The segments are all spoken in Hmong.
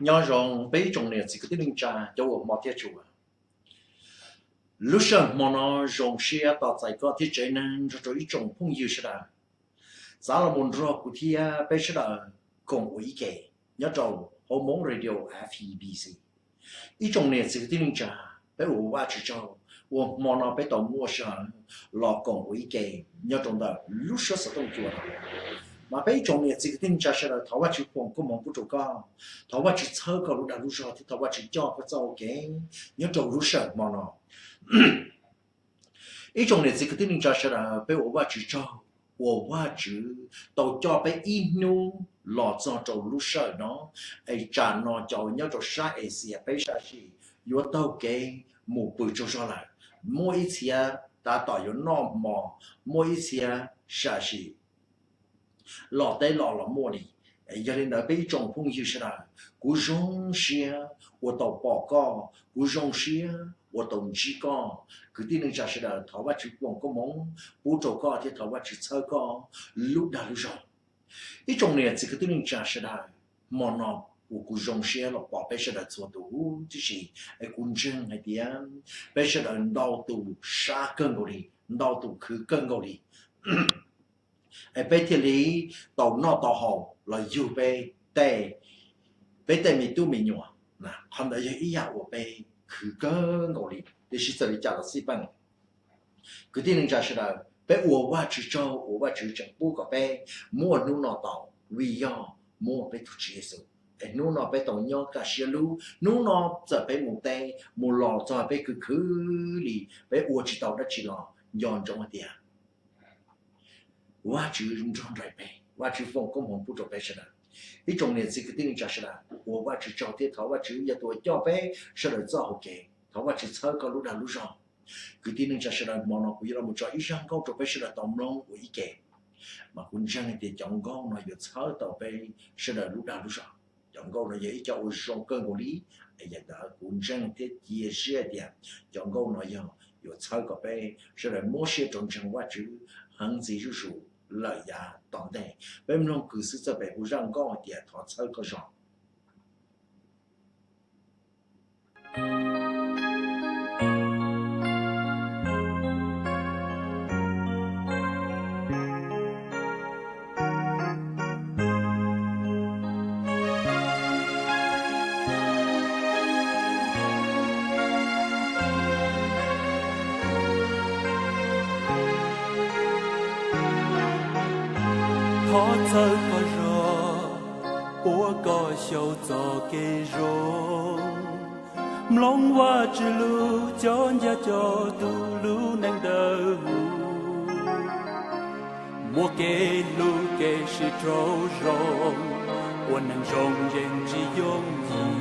Nyob zoo peb ib tsoom niam txiv kwv tij neej tsa cov uas hmov thiab tshua. Lub sij hawm hmo no zoo siab tos txais koj thiab tsev neeg nrog rau ib tsoom phooj ywg sawv daws. Txav los mus nrog kuv thiab peb sawv daws koom ua ib ke nyob rau hauv Hmoob Radio F E B C. Ib tsoom niam txiv kwv tij neej tsa, peb ua Vajtswv tsaug uas hmo no peb tau muaj sij hawm los koom ua ib ke nyob rau ntawm lub suab xov tooj cua no. Mas peb ib tsoom niam txiv kwv tij neej tsa sawv daws, thov Vajtswv foom koob hmoov pub rau koj, thov Vajtswv txhawb koj lub dag lub zog thiab thov Vajtswv coj koj txoj hau kev nyob rau lub sij hawm hmo no. Ib tsoom niam txiv kwv tij neej tsa sawv daws, peb ua Vajtswv tsaug uas Vajtswv tau coj peb ib hnub los txog rau lub sij hawm no, es tsam no cov nyob rau sab Asia peb sab sim yuav taug kev mus pw tsaug zog lawm. Muaj ib txhia tab tom yuav noj hmo, muaj ib txhia sam sim los teb los los muaj li. Yog li ntawd peb ib tsoom phooj ywg sawv daws, kuv zoo siab uas tau pom koj, kuv zoo siab uas tau ntsib koj. Kwv tij neej tsa sawv daws, thov Vajtswv foom koob hmoov pub rau koj thiab thov Vajtswv txhawb koj lub dag lub zog. Ib tsoom niam txiv kwv tij neej tsa sawv daws, hmo no uas kuv zoo siab los pom peb sawv daws txhua tus huv tib si, es kuv ntseeg hais tias peb sawv daws ntau tus sab kawg nkaus li, ntau tus khwv kawg nkaus li, es peb thiaj li tau noj tau haus los yug peb tej, peb tej me tub me nyuam. Qhov ntawd yog ib yam uas peb khwv kawg nkaus li, tiam sis txawm li cas los xij peem, kwv tij neej tsa sawv daws, peb ua Vajtswv tsaug uas Vajtswv tseem pub kom peb muaj hnub no tau, vim yog muaj peb tus Tswv Yexus. Es hnub no peb tau nyob kaj siab lug, hnub no txawm peb mus teb mus los txog peb khwv khwv li, peb ua tsis tau dab tsi los nco ntsoov hais tias Vajtswv nrog nraim peb, Vajtswv foom koob hmoov pub rau peb sawv daws. Ib tsoom niam txiv kwv tij neej tsa sawv daws, ua Vajtswv tsaug thiab thov Vajtswv yog tus uas coj peb sawv daws txoj hau kev, thov Vajtswv txhawb koj lub dag lub zog. Kwv tij neej tsa sawv daws, hmo no kuv yuav los mus tso ib zaj nkauj rau peb sawv daws tau mloog ua ib ke, mas kuv ntseeg tias cov nkauj no yuav txhawb tau peb sawv daws lub dag lub zog. Cov nkauj no yog ib co uas zoo kawg nkaus li, yog ntawd kuv ntseeg thiab cia siab tias cov nkauj no yog yuav txhawb kom peb sawv daws muab siab rau ntseeg Vajtswv heev ntxiv zuj zus lawm yav tom ntej. Peb mloog kwv xwb txawj pem hu zaj nkauj hais tias thov txhawb koj zog. Thov txhawb koj zog, ua koj xyaum txoj kev zoo. Mloog Vajtswv lus, coj ncaj coj tus lub neej dawb huv. Muaj kev hlub kev sib raug zoo, ua neeg zoo yeej tsis yooj yim.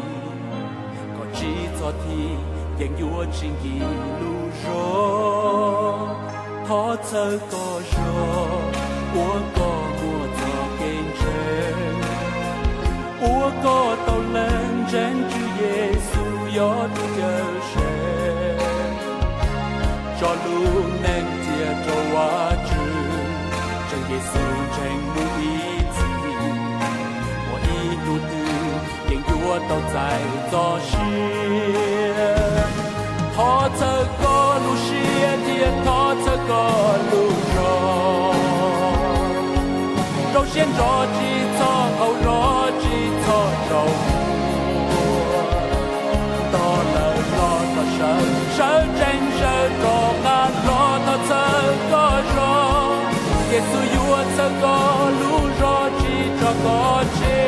Koj tsis txhob thim, yeej yuav tsis nkim lub zog. Thov txhawb koj zog, ua koj muaj txoj kev ntseeg, ua koj tau leej ntseeg Tswv Yexus yog tus cawm seej. Tso lub neej cia rau Vajtswv, ntseeg Yexus ntseeg mus ib txhis. Muaj ib hnub twg yeej yuav tau txais txoj sia. Thov txhawb koj lub siab thiab thov txhawb koj lub zog. Rau siab ntso tsis txhob qaug zog, tsis txhob tsaus muag. Ntog lawm los thov sawv, sawv tsees sawv rov qab los, thov txhawb koj zog. Yexus yuav txhawb koj lub zog, tsis tso koj tseg.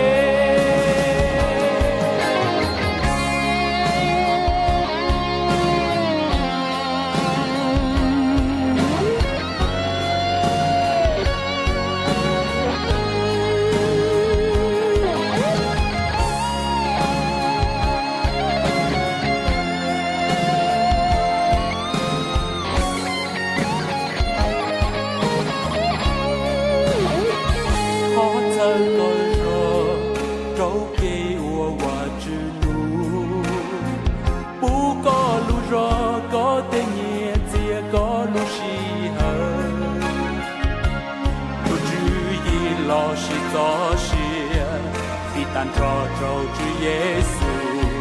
Thov txhawb koj zog rau kev ua Vajtswv lus, pub koj lub zog, koj tej nyiaj txiag, koj lub sij hawm. Tus tswv yim los sis txoj sia, vim Tag nrho rau Tswv Yexus,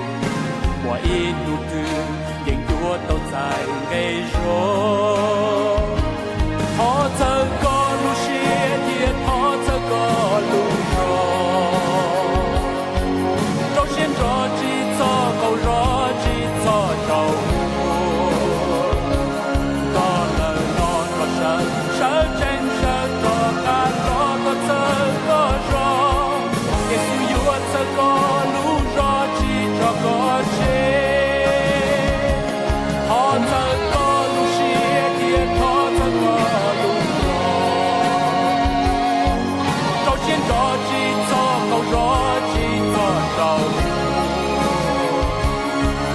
muaj ib hnub twg yeej yuav tau txais nqe zog. Thov txhawb koj lub siab thiab thov txhawb koj lub zog. Rau siab ntso tsis txhob qaug zog, tsis txhob tsaus muag. Koj lawm los rov sawv, sawv tsees sawv rov qab los, thov txhawb koj zog. Yexus yuav txhawb koj lub zog, tsis tso koj tseg. Thov txhawb koj lub siab thiab thov txhawb koj lub zog. Rau siab ntso tsis txhob qaug zog, tsis txhob tsaus muag.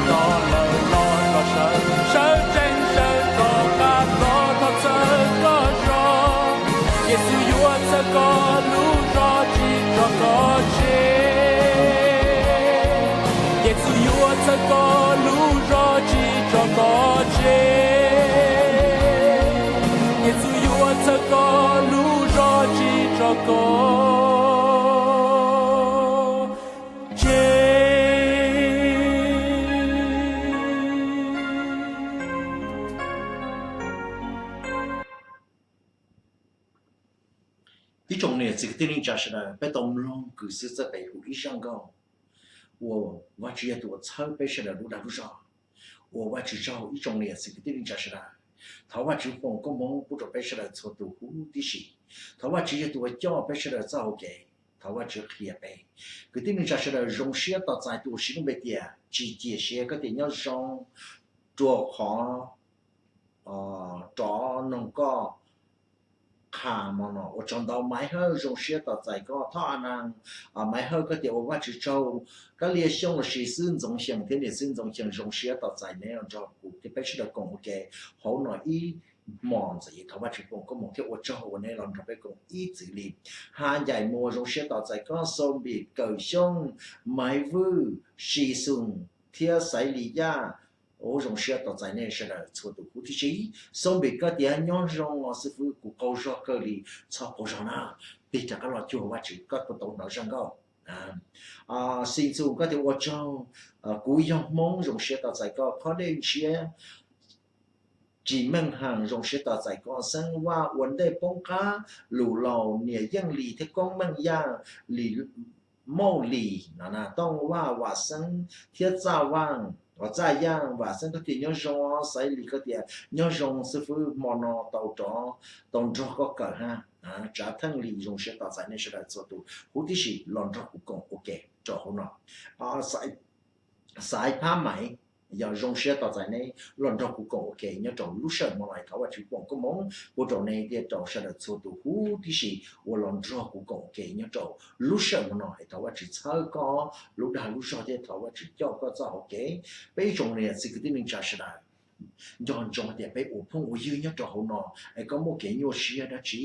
Koj lawm los rov sawv, sawv tsees sawv rov qab los, thov txhawb koj zog. Yexus yuav txhawb koj lub zog, tsis tso koj tseg. Yexus yuav txhawb koj lub zog, tsis tso koj tseg. Yexus yuav txhawb koj lub zog, tsis tso koj tseg. Ib tsoom niam txiv kwv tij neej tsa sawv daws, peb tau mloog Kws Xwb txoj kev hu ib zaj nkauj uas Vajtswv yog tus uas txhawb peb sawv daws lub dag lub zog, ua Vajtswv tsaug. Ib tsoom niam txiv kwv tij neej tsa sawv daws, thov Vajtswv foom koob hmoov pub rau peb sawv daws txhua tus huv tib si. Thov Vajtswv yog tus uas coj peb sawv daws txoj hau kev, thov Vajtswv qhia peb. Kwv tij neej tsa sawv daws, zoo siab tos txais tus uas siv lub npe tias Tsis Cia Siab, koj tias nyob zoo, rua qhov rov noog koj qha mo no. Ua tsaug ntau Maiv Hawj, zoo siab tos txais koj. Thoj A Naj, Maiv Hawj, koj tias ua Vajtswv tsaug, Kab Lia Xyooj lossis Xwb Ntxoov Xyeem thiab niam Xwb Ntxoov Xyeem, zoo siab tos txais neb los nrog kuv thiab peb sawv daws koom ua ke hauv no ib hmos ntxiv. Thov Vajtswv foom koob hmoov thiab ua tsaug uas neb los nrog peb koom ib txwv li. Ha Ncaim Muas, zoo siab tos txais koj. Xoo Npis, Kawm Xyooj, Maiv Vwj, Si Xoo thiab Xaiv Lis Yaj, ua zoo siab tos txais nej sawv daws txhua tus huv tib si. Xoo Npis, koj tias nyob zoo os xib fwb, kuv qaug zog kawg li. Txhob qaug zog na, tig rov qab los cuag Vajtswv, koj puas tau hnov zaj nkauj? Si Xoo, koj tias ua tsaug, kuv yog Hmoob, zoo siab tos txais koj. Qhov Dej Ntshiab, Tsis Meej Haas, zoo siab tos txais koj. Xeeb Vaj, ua ntej poob qab, Lus Laus, Niam Yeej Lis thiab Koob Meej Yaj, Lis Mauj Lis no na. Tooj Vaj, Vam Xeeb thiab Txaj Vaj, Txaj Yaj, Vam Xeeb koj tias nyob zoo. Xaiv Lis, koj tias nyob zoo xib fwb, hmo no tau rov, tau nrog koj kawm hab. Tsav Theej Lis, zoo siab tos txais nej sawv daws txhua tus huv tib si los nrog kuv koom ua ke rau hauv no. Xaiv Phab Maiv, yog zoo siab tos txais neb los nrog kuv koom ua ke nyob rau lub sij hawm hmo no. Thov Vajtswv foom koob hmoov pub rau neb thiab rau sawv daws txhua tus huv tib si uas los nrog kuv koom ua ke nyob rau lub sij hawm hmo no. Es thov Vajtswv txhawb koj lub dag lub zog thiab thov Vajtswv coj koj txoj hau kev. Peb ib tsoom niam txiv kwv tij neej tsa sawv daws, nco ntsoov tias peb ua phooj ua ywg nyob rau hauv no, es koj muaj kev nyuaj siab dab tsi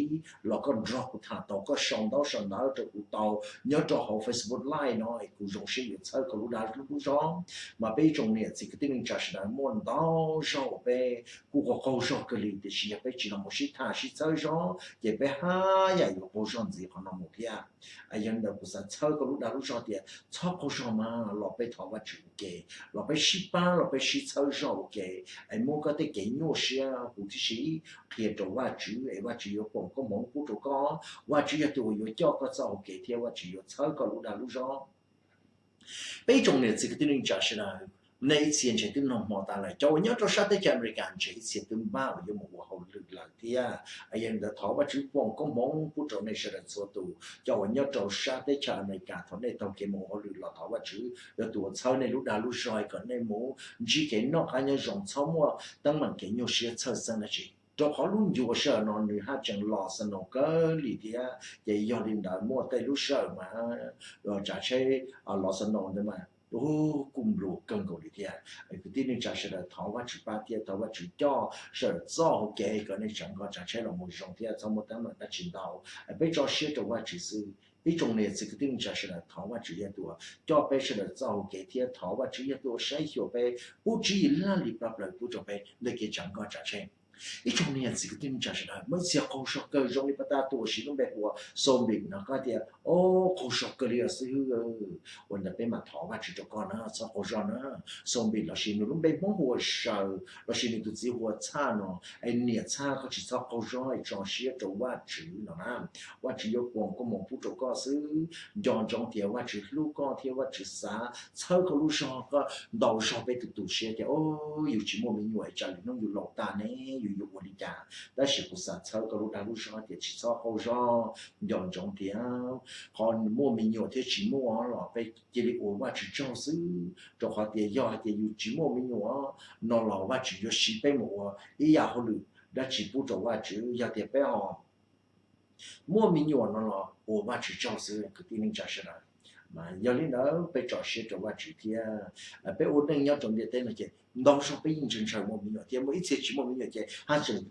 los koj nrog kuv tham tau, koj sau ntaub sau ntawv rau kuv tau nyob rau hauv Facebook Live no, es kuv zoo siab yuav txhawb koj lub dag lub zog. Mas peb ib tsoom niam txiv kwv tij neej tsa sawv daws, muaj ntau zaus peb kuj qaug qaug zog kawg li, tiam sis yog peb tsis los mus sib tham sib txhawb zog ces peb haj yam yuav qaug zog ntxiv qhov no mus thiab. Yog li ntawd kuv xav txhawb koj lub dag lub zog tias txhob qaug zog mas, los peb thov Vajtswv ua ke, los peb sib pab, los peb sib txhawb zog ua ke, es muab koj tej kev nyuaj siab huv tib si qhia rau Vajtswv, es Vajtswv yuav foom koob hmoov pub rau koj. Vajtswv yog tus uas yuav coj koj txoj hau kev thiab Vajtswv yuav txhawb koj lub dag lub zog. Peb ib tsoom niam txiv kwv tij neej tsa sawv daws, nej ib txhia ntshe twb nug hmo tas lawm, cov uas nyob rau sab teb chaws Amelikas ntshe ib txhia twb npaj uas yuav mus ua hauj lwm lawm thiab. Yog li ntawd thov Vajtswv foom koob hmoov pub rau nej sawv daws txhua tus. Cov uas nyob rau sab teb chaws Amelikas, thaum nej taug kev mus ua hauj lwm los thov Vajtswv yog tus uas txhawb nej lub dag lub zog kom nej mus ntsib kev noj qab nyob zoo, txhob muaj teeb meem kev nyuaj siab txhawj xeeb dab tsi. Rau qhov lub ncuav sij hawm no nws haj tseem los snow kawg li thiab, ces yog li ntawd muaj tej lub sij hawm mas tsav tsheb los snow ntawd mas kuj nplua kawg nkaus li thiab. Kwv tij neej tsa sawv daws, thov Vajtswv pab thiab thov Vajtswv coj sawv daws txoj hau kev kom nej tsav nkoj tsav tsheb los mus zoo thiab txhob muaj teeb meem dab tsi ntau. Peb tso siab rau Vajtswv xwb. Ib tsoom niam txiv kwv tij neej tsa sawv daws, thov Vajtswv yog tus uas coj peb sawv daws txoj hau kev thiab thov Vajtswv yog tus uas saib xyuas peb, pub tswv yim laj lim plab plaws pub rau peb ntawm kev tsav nkoj tsav tsheb. Ib tsoom niam txiv kwv tij neej tsa sawv daws, muaj ib txhia qaug zog kawg zoo li pab tab tuaj ua siv lub npe hu ua zombie no koj tias, o, qaug zog kawg li os xib hwb, ua ntawd peb mam thov Vajtswv rau koj na, txhob qaug zog na. Zombie lossis nws lub npe Hmoob hu ua Saw lossis nws tus txiv hu ua Txhaj no, es niam Txhaj koj tsis txhob qaug zog es tso siab rau Vajtswv no na. Vajtswv yuav kuas koob hmoov pub rau koj xwb. Nco ntsoov tias Vajtswv hlub koj thiab Vajtswv xav txhawb koj lub zog, koj ntau zog peb tus tu siab tias, o, yus tsis muaj me nyuam es tsam lwm hnub yus laus tag ne yus yuav ua li cas. Tab sis kuv xav txhawb koj lub dag lub zog tias tsis txhob qaug zog. Nco ntsoov tias qhov muaj me nyuam thiab tsis muaj los peb cia li ua Vajtswv tsaug xwb, rau qhov tias yog hais tias yus tsis muaj me nyuam no los Vajtswv yuav siv peb mus ua ib yam hauj lwm dab tsi pub rau Vajtswv. Yog tias peb ho muaj me nyuam no los ua Vajtswv tsaug xwb kwv tij neej tsa sawv daws. Mas yog li ntawd peb tso siab rau Vajtswv thiab. Peb ua neej nyob rau ntiaj teb no ces ntau zaug peb yeej ntshaw ntshaw muaj me nyuam thiab, muaj ib txhia tsis muaj me nyuam ces haj tseem,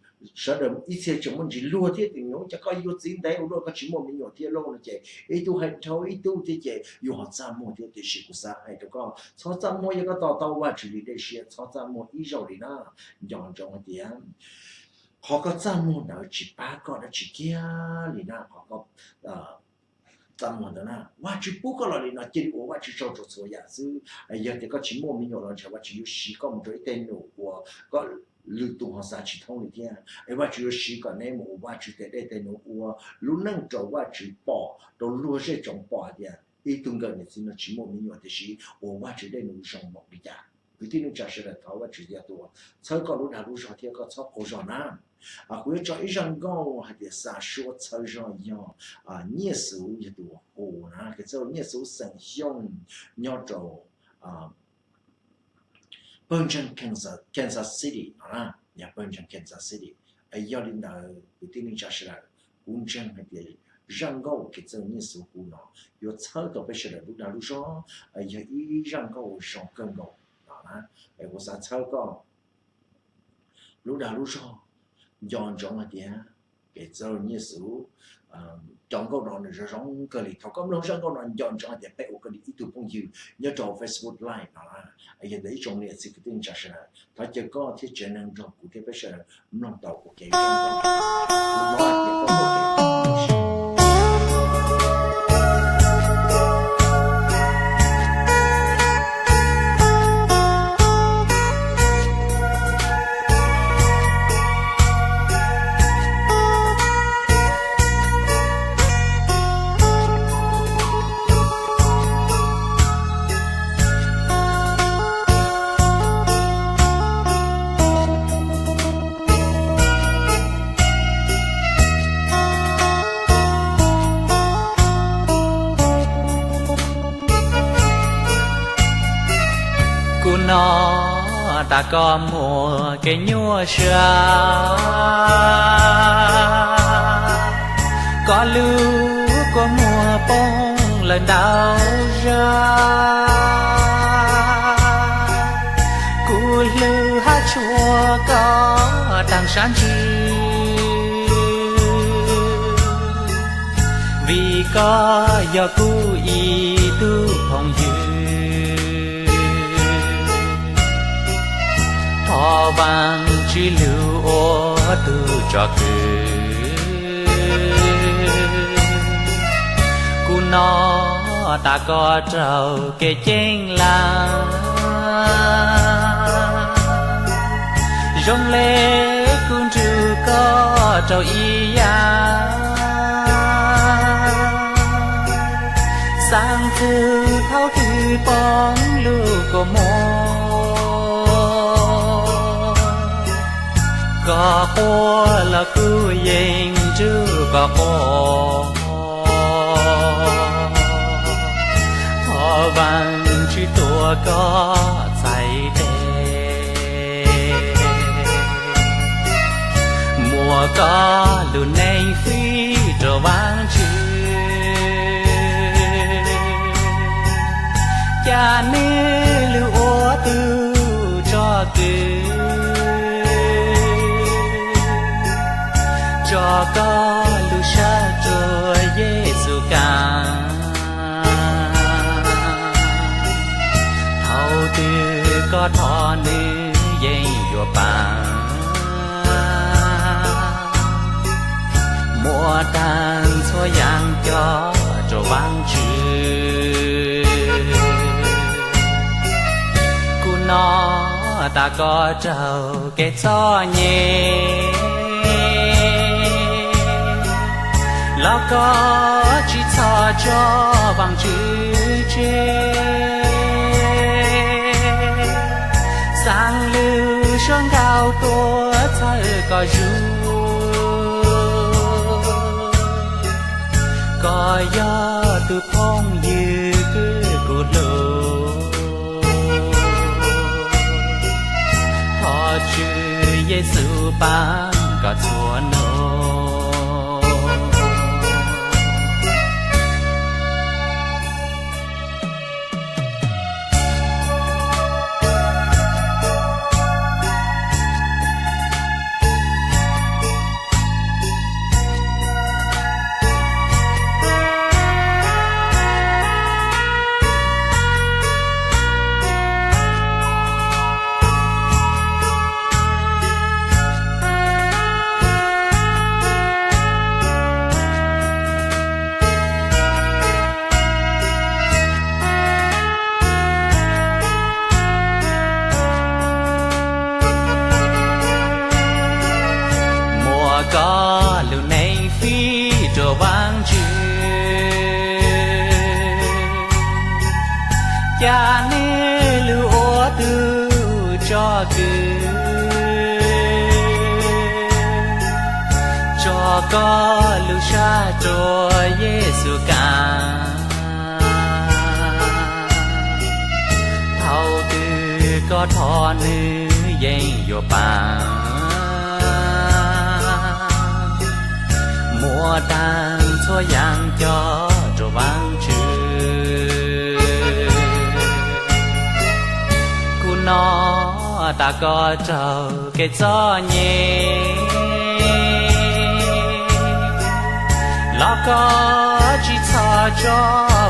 sawv daws ib txhia tseem muaj ntsis luag thiab tias, nyuam cas koj yuav txiv ntev ua luaj koj tsis muaj me nyuam thiab lauj no ces ib tug hais dhau ib tug thiab ces yus ho txaj muag thiab. Tiam sis kuv xav hais rau koj txhob txaj muag, yog koj to taub Vajtswv li dej siab txhob txaj muag ib zaug li na. Nco ntsoov hais tias qhov koj txaj muag ntawd tsis pab koj dab tsi kiag li na. Qhov koj txaj muag ntawd na Vajtswv pub koj los li no cia li ua Vajtswv tsaug rau txhua yam xwb. Yog tias koj tsis muaj me nyuam los ntshe Vajtswv yuav siv koj mus rau ib teg num uas koj lwm tus ho xav tsis thoob li thiab. Es Vajtswv yuav siv kom neb mus ua Vajtswv tes dej tes num, ua lub neej rau Vajtswv pom, rau luag zej tsoom pom hais tias ib tug nkawm niam txiv no tsis muaj me nyuam tiam sis ua Vajtswv dej num zoo npaum li cas. Kwv tij neej tsa sawv daws, thov Vajtswv yog tus txhawb koj lub dag lub zog thiab koj txhob qaug zog na. Kuv yuav tso ib zaj nkauj hais tias xa suab txhawb zog yog Nyiaj Xuv yog tus hu na, kev txawj Nyiaj Xuv xeem Xyooj nyob rau pawg ntseeg Kansas City no, yog pawg ntseeg Kansas City. Yog li ntawd kwv tij neej tsa sawv daws, kuv ntseeg hais tias zaj nkauj kev txawj Nyiaj Xuv hu no yuav txhawb tau peb sawv daws lub dag lub zog, yog ib zaj nkauj zoo kawg nkaus no na. Es kuv xav txhawb koj lub dag lub zog, nco ntsoov hais tias kev txawj Nyiaj Xuv, cov nkauj no nws zoo zoo kawg li. Thaum koj mloog zaj nkauj no nco ntsoov hais tias peb ua koj li ib tug phooj ywg nyob rau Facebook Live no na. Yog ntawd ib tsoom niam txiv kwv tij neej tsa sawv daws, thov caw koj thiab tsev neeg nrog kuv thiab peb sawv daws mloog tau ua ke. Kuv no tas koj muaj kev nyuaj siab, koj lub kua muag poob lawm ntau zag. Kuv hlub hab tshua koj taag sab ntsws, vim koj yog kuv ib tug phooj ywg. Thov Vaajtswv lug ua tug tsom kwm kuv no tas koj raug kev ceeb lawm. Zoo le kuv nrug koj rau ib yaam, xaav txug thaum twg poob lub kua muag. Koj quaj los kuv yeej nrug koj quaj. Thov Vaajtswv tuav koj txhais tes, muab koj lub neej fwj rua Vaajtswv, ca nwg lug ua tug tsom kwm, tso koj lub sab rua Yexus kaam. Thaum twg koj thov nwg yeej yuav paab, Taag txhua yaam coj rua Vaajtswv. Kuv nov tas koj raug kev txom nyem, los koj tsi txhob tso Vaajtswv tseg. Xaa lug suav nkauj tuaj txhawb koj zug, koj yog tug phooj ywg kws kuv hlub. Thov Tswv Yexus paab koj txhua nub. Muab koj lub neej fij rua Vaajtswv, ca nwg lug ua tug tso kwv, tso koj lub sab rua Yexus kaam. Thaus twg koj thov nwg yeej yuav paab. Muab taag txhua yaam coj rua Vaajtswv. Kuv nov tas koj raug kev txom nyem, los koj tsi txhob tso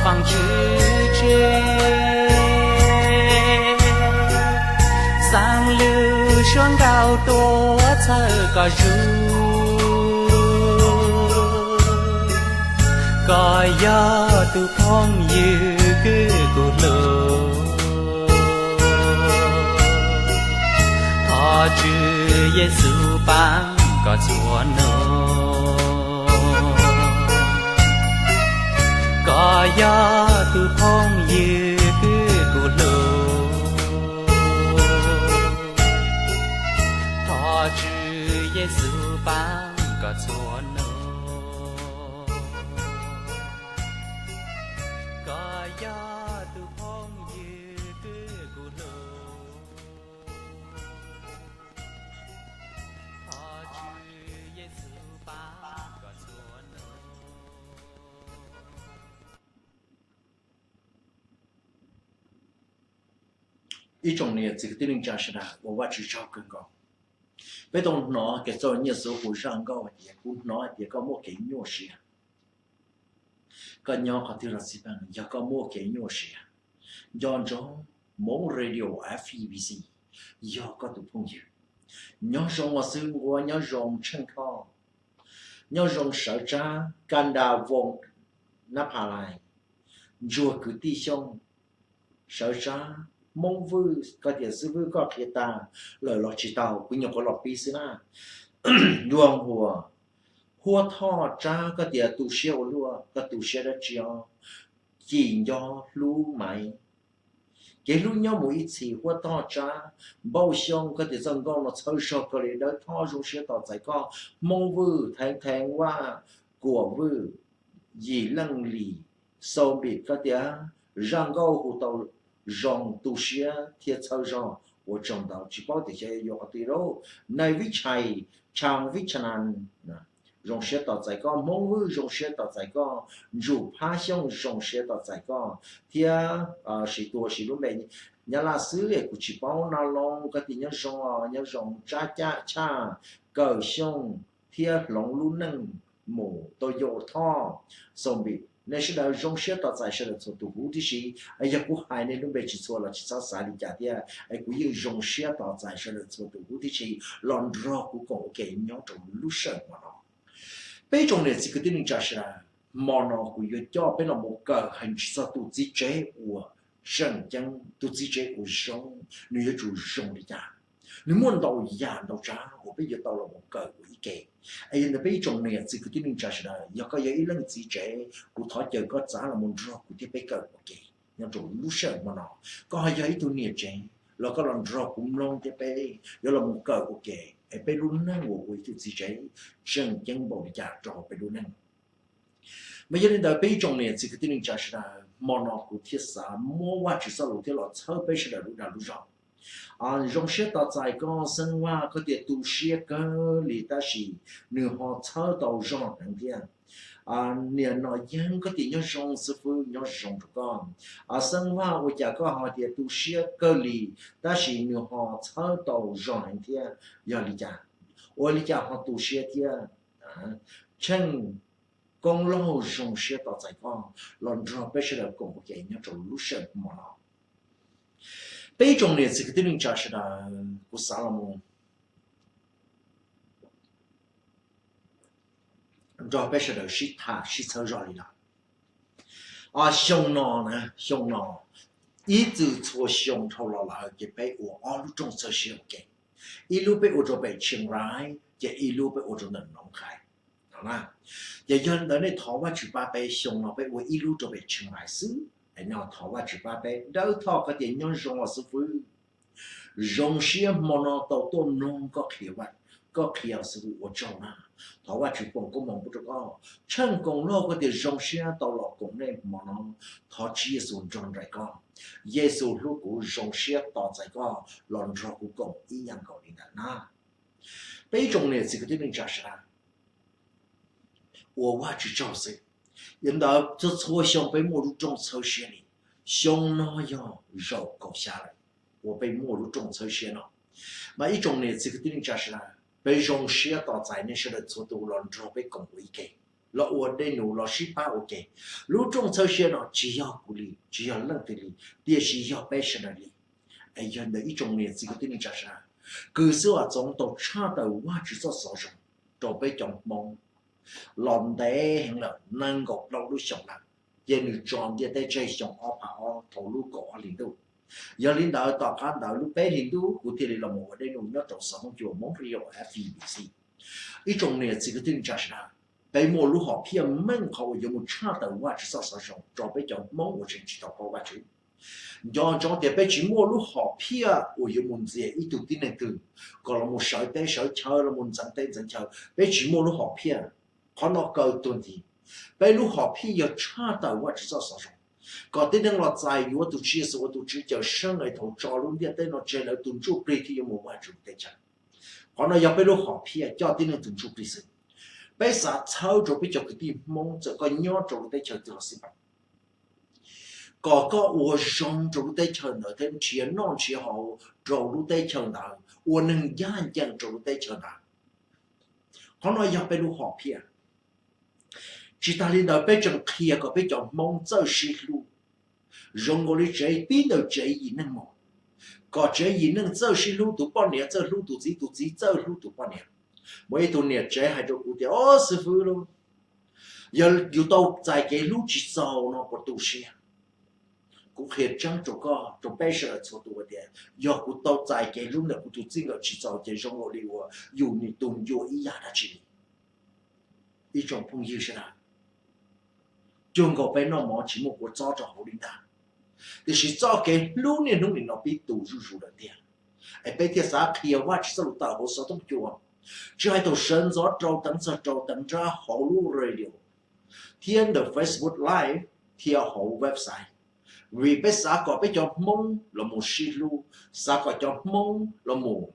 Vaajtswv tseg. Xaa lug suav nkauj tuaj txhawb koj zug, koj yog tug phooj ywg kws kuv hlub. Thov Tswv Yexus paab koj txhua nub. Koj yog tug phooj ywg kws kuv hlub. Thov Tswv Yexus paab koj txhua nub. Koj yog tug phooj ywg kws kuv hlub. Thov Tswv Yexus paab koj txhua nub. Ib tsoom niam txiv kwv tij neej tsa sawv daws, ua Vajtswv tsaug kawg nkaus. Peb tau hnov kev txom nyem txuv huv zaj nkauj hais tias, kuv hnov hais tias koj muaj kev nyuaj siab. Koj nyob qhov twg los xij peem, yog koj muaj kev nyuaj siab, nco ntsoov Hmoob Radio F E B C yog koj tus phooj ywg. Nyob zoo os xib hwb Nquab, nyob zoo Tsheej Thoj, nyob zoo Sawv Tsab, Ka Nda Voos, Nab Pha Lais, ntsuag kwv tij Xyooj, Sawv Tsab, Hmoob Vwj, koj tias xib hwb koj qhia tag lawm los tsis tau, kuv nyuam qhuav los pib xwb na. Nruas Huas, Huab Thoj Tsab, koj tias tu siab ua luaj, koj tu siab dab tsi os? Cim Nco, Hlub Maiv, kev hlub nyob mus ib txhis. Huab Thoj Tsab, Npauj Xyooj, koj tias txoj nkauj no txhawb zog kawg li, Dawb Thoj, zoo siab tos txais koj. Hmoob Vwj, Theev Theev Vaj, Kuam Vwj, Yim Leej Lis, Xau Npis, koj tias zaj nkauj hu tau zoo, tu siab thiab txhawb zog, ua tsaug ntau. Tsis paub tias xyov yuav qhov twg lauj. Nais Vib Tshais, Tshas Vib Tshas Nas, zoo siab tos txais koj. Hmoob Vwj, zoo siab tos txais koj. Ntsum Phab Xyooj, zoo siab tos txais koj thiab. Siv tua siv lub npe Nyab Laj xwb es kuv tsis paub no los, koj tias nyob zoo os, nyob zoo Tsab Caj Tshaj, Kawm Xyooj thiab Hloov Lub Neej Mus, Tau Yau Thoj, Xau Npis, nej sawv daws zoo siab tos txais sawv daws txhua tus huv tib si. Yog kuv hais nej lub npe tsis txhua los tsis txhob xav li cas thiab, es kuv yeej zoo siab tos txais sawv daws txhua tus huv tib si los nrog kuv koom ua ke nyob rau lub sij hawm no. Peb tsoom niam txiv kwv tij neej tsa sawv daws, hmo no kuv yuav coj peb los mus kawm heev tsis txog tus txiv tsev uas tseem ceeb, tus txiv tsev uas zoo, nws yuav tsum zoo li cas. Nws muaj ntau yam ntau tsav uas peb yuav tau los mus kawm ua ib ke. Es yog ntawd peb ib tsoom niam txiv kwv tij neej tsa sawv daws, yog koj yog ib leej txiv tsev, kuv thov caw koj txav los mus nrog kuv thiab peb kawm ua ke nyob rau lub sij hawm hmo no. Koj ho yog ib tug niam tsev los koj los nrog kuv mloog thiab peb yuav los mus kawm ua ke, es peb lub neej uas ua ib tug txiv tsev tseem ceeb npaum li cas rau hauv peb lub neej. Mas yog li ntawd peb ib tsoom niam txiv kwv tij neej tsa sawv daws, hmo no kuv thiaj xav muab Vajtswv txoj lus thiab los txhawb peb sawv daws lub dag lub zog. Zoo siab tos txais koj Xeeb Vaj, koj tias tu siab kawg li tab sis nws ho txhawb tau zog heev thiab. Niam Nom Yeeb, koj tias nyob zoo xib fwb, nyob zoo rau koj. Xeeb Vaj, ua cas koj ho tias tu siab kawg li tab sis nws ho txhawb tau zog heev thiab, yog li cas? Ua li cas ho tu siab thiab? Tsheej Koob Lauj, zoo siab tos txais koj los nrog peb sawv daws koom ua ke nyob rau lub sij hawm hmo no. Peb ib tsoom niam txiv kwv tij neej tsa sawv daws, kuv xav los mus nrog peb sawv daws sib tham sib txhawb zog li no. Xyoo no na, xyoo no ib txwm txhua xyoo dhau los lawm ces peb ua ob lub rooj txhawb siab ua ke. Ib lub peb ua rau pem Tsheej Rais ces ib lub peb ua rau ntawm Noov Qhais. Ces yog li ntawd nej thov Vajtswv pab peb, xyoo no peb ua ib lub rau pem Tsheej Rais xwb. Nej thov Vajtswv pab peb. Dawb Thoj, koj tias nyob zoo os xib fwb. Zoo siab hmo no tau tuaj mloog koj qhia, koj qhia xib fwb, ua tsaug na. Thov Vajtswv foom koob hmoov pub rau koj. Tsheej Koos Lauj, koj tias zoo siab tau los koom nej hmo no. Thov Tswv Yexus nrog nraim koj. Yexus hlub kuv, zoo siab tos txais koj los nrog kuv koom ib yam nkaus li ntawd na. Peb ib tsoom niam txiv kwv tij neej tsa sawv daws, ua Vajtswv tsaug xwb. Yog li ntawd txhua txhua xyoo peb muaj lub rooj txhawb siab li. Xyoo no yog zaum kaum xya lawm uas peb muaj lub rooj txhawb siab no. Mas ib tsoom niam txiv kwv tij neej tsa sawv daws, peb zoo siab tos txais nej sawv daws txhua tus los nrog peb koom ua ib ke, los ua dej num los sib pab ua ke. Lub rooj txhawb siab no tsis yog kuv li, tsis yog leej twg li, tiam sis yog peb sawv daws li. Es yog ntawm ib tsoom niam txiv kwv tij neej tsa sawv daws, Kws Xwb Vam Txoov tau tshaj tawm Vajtswv txoj xov zoo rau peb cov Hmoob los ntev heev lawm, nees nkaum plaub lub xyoos lawm, ces nws tso ntiaj teb tseg xyoo ob phav ob thaum lub kaum ob hlis ntuj. Yog li ntawd tom qab ntawd lub peb hlis ntuj kuv thiaj li los mus ua dej num nyob rau xov tooj cua Hmoob Radio F E B C. Ib tsoom niam txiv kwv tij neej tsa sawv daws, peb muaj lub hom phiaj meej qhov uas yuav mus tshaj tawm Vajtswv txoj xov zoo rau peb cov Hmoob uas tseem tsis tau paub Vajtswv. Nco ntsoov tias peb tsis muaj lub hom phiaj uas yuav mus ntxias ib tug tib neeg twg kom los mus sawv teb sawv chaw, los mus ntxeev teb ntxeev chaw. Peb tsis muaj lub hom phiaj. Qhov no kaw tuag nthi. Peb lub hom phiaj yog tshaj tawm Vajtswv txoj xov zoo, kom tib neeg los txais yuav tus Tswv Yexus ua tus Tswv cawm seej, es thaum tso lub ntiaj teb no tseg lawv tus ntsuj plig thiaj yuav mus Vajtswv lub teb chaws. Qhov no yog peb lub hom phiaj coj tib neeg tus ntsuj plig xwb. Peb xav txhawb rau peb cov kwv tij Hmoob txawm koj nyob rau lub teb chaws twg los xij peem, kom koj ua zoo rau lub teb chaws ntawd thiab nrhiav noj nrhiav haus rau lub teb chaws ntawd, ua neeg ncaj ncees rau lub teb chaws ntawd. Qhov no yog peb lub hom phiaj. Tsis tas li ntawd peb tseem qhia kom peb cov Hmoob txawj sib hlub, zoo nkaus li tsev pib ntawm tsev yim neeg mus, kom tsev yim neeg txawj sib hlub, tus poj niam txawj hlub tus txiv, tus txiv txawj hlub tus poj niam. Muaj ib tug niam tsev hais rau kuv tias, Au xib fwb lauj, yog yus tau txais kev hlub tsis txaus no puas tu siab? Kuv qhia tseeb rau koj, rau peb sawv daws txhua tus tias yog kuv tau txais kev hlub ntawm kuv tus txij nkawm tsis txaus ces zoo nkaus li uas yus nim tu ncua ib yam dab tsi li. Ib tsoom phooj ywg sawv daws, cuag nkaus peb noj mov tsis muaj kua txob rau hauv li ntag, tiam sis txoj kev hlub niaj hnub nim no pib tu zuj zus lawm tiag. Es peb thiaj xav qhia Vajtswv txoj lus tawm hauv xov tooj cua, tsis hais thaum sawv ntxov rau teev txog rau teev nrab hauv lub radio thiab ntawm Facebook Live thiab hauv website, vim peb xav kom peb cov Hmoob los mus sib hlub, xav kom cov Hmoob los mus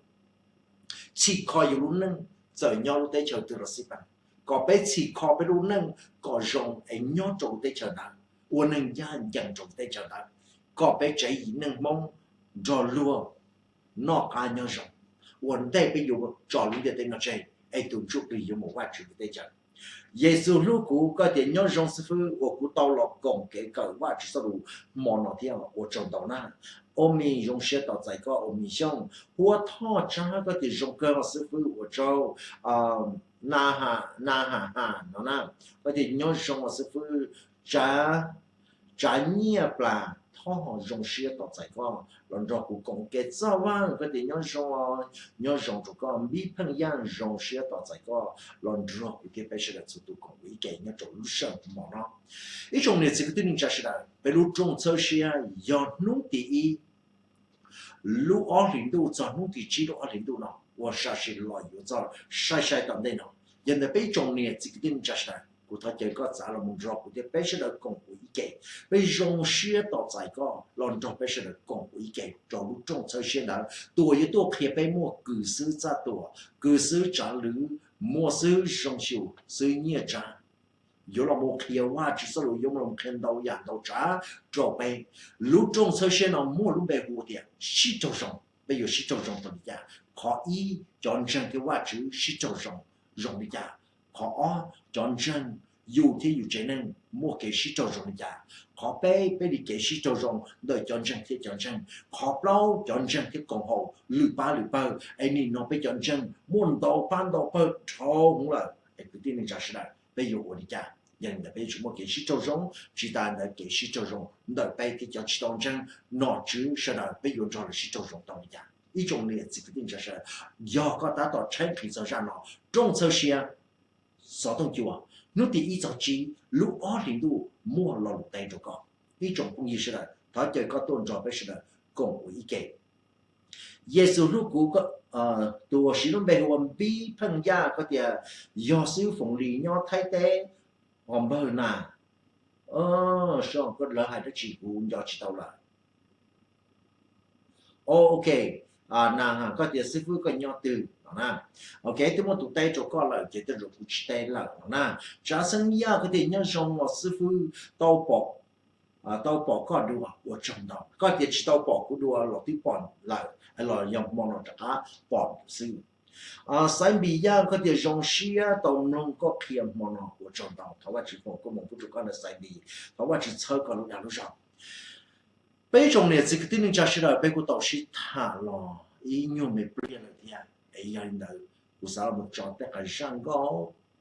txhim kho yus lub neej, txawm nyob lub teb chaws twg los xij peem, kom peb txhim kho peb lub neej kom zoo es nyob rau lub teb chaws ntawd, ua neeg ncaj ncees rau lub teb chaws ntawd, kom peb tsev yim neeg Hmoob nrog luag noj qab nyob zoo, ua ntej peb yuav tso lub ntiaj teb no tseg es tus ntsuj plig yuav mus Vajtswv lub teb chaws. Yexus hlub kuv, koj tias nyob zoo xib fwb, uas kuv tau los koom kev kawm Vajtswv txoj lus hmo no thiab, ua tsaug ntau na. Omi, zoo siab tos txais koj Omi Xyooj. Huab Thoj Tsab, koj tias zoo kawg xib fwb, ua tsaug. Na ha, na ha ha no na, koj tias nyob zoo os xib fwb, tsav, tsav nyiaj plas, thov zoo siab tos txais koj los nrog kuv koom ua ke. Txoj Vaj, koj tias nyob zoo, nyob zoo rau koj. Npib Pheej Yaj, zoo siab tos txais koj los nrog kuv thiab peb sawv daws txhua tus koom ua ib ke nyob rau lub sij hawm hmo no. Ib tsoom niam txiv kwv tij neej tsa sawv daws, peb lub rooj txhawb siab yog hnub tim ib lub ob hlis ntuj txog hnub tim tsib lub ob hlis ntuj no ua sam sim los yuav txog sai sai tom ntej no. Yog ntawd peb ib tsoom niam txiv kwv tij neej tsa sawv daws, kuv thov caw koj txav los mus nrog kuv thiab peb sawv daws koom ua ib ke. Peb zoo siab tos txais koj los nrog peb sawv daws koom ua ib ke rau lub rooj txhawb siab ntawd. Tus uas yuav tuaj qhia peb muaj Kws xwb Txaj Tuam, Kws xwb Tsav Lwm, muaj xwb Zoo Xyum, xwb Nyiaj Tsav. Yuav los mus qhia Vajtswv txoj lus, yuav los mus qhia ntau yam ntau tsav rau peb. Lub rooj txhawb siab no muaj lub npe hu tias sib raug zoo. Peb yuav sib raug zoo tau li cas? Qhov ib, cov ntseeg thiab Vajtswv sib raug zoo, zoo li cas? Qhov ob, cov ntseeg yus thiab yus tsev neeg muaj kev sib raug zoo li cas? Qhov peb, peb li kev sib raug zoo ntawm cov ntseeg thiab cov ntseeg. Qhov plaub, cov ntseeg thiab koom haum lwm pab lwm pawg. Es nim no peb cov ntseeg muaj ntau pab ntau pawg dhau hwv lawm, es kwv tij neej tsa sawv daws peb yuav ua li cas? Yog li ntawd peb yuav tsum muaj kev sib raug zoo. Tsis tas ntawd kev sib raug zoo ntawm peb thiab cov tsis tau ntseeg nom tswv sawv daws peb yuav nrog lawv sib raug zoo tau li cas? Ib tsoom niam txiv kwv tij neej tsa sawv daws, yog koj tab tom tshaib nqhis txog zaj no, rooj txhawb siab xov tooj cua, hnub tim ib txog tsib lub ob hlis ntuj muaj lo lus teb rau koj. Ib tsoom phooj ywg sawv daws, thov caw koj tuaj nrog peb sawv daws koom ua ib ke. Yexus Hlub Kuv, tus uas siv lub npe hu ua Npib Pheej Yaj, koj tias yog xib hwb Foom Lis nyob Thaib teb os npawg na. Seb koj lawv hais dab tsi kuv nco tsis tau lawm. Ok, na, koj tias xib fwb koj nyob twg no na? Ok, twb muaj tus teb rau koj lawm ces tej zaum kuv tsis teb lawm no na. Tsav Xeeb Yaj, koj tias nyob zoo os xib fwb, tau pom, tau pom koj dua ua tsaug ntau. Koj tias tsis tau pom kuv dua los twb pom lawm los yog hmo no rov qab pom xwb. Xaiv Npis Yaj, koj tias zoo siab tau mloog koj qhia hmo no ua tsaug ntau. Thov Vajtswv foom koob hmoov pub rau koj ntawm Xaiv Npis, thov Vajtswv txhawb koj lub dag lub zog. Peb tsoom niam txiv kwv tij neej tsa sawv daws, peb kuj tau sib tham los ib nyuag me pliag lawm thiab. Es yog li ntawd kuv xav los tso tej qhov zaj nkauj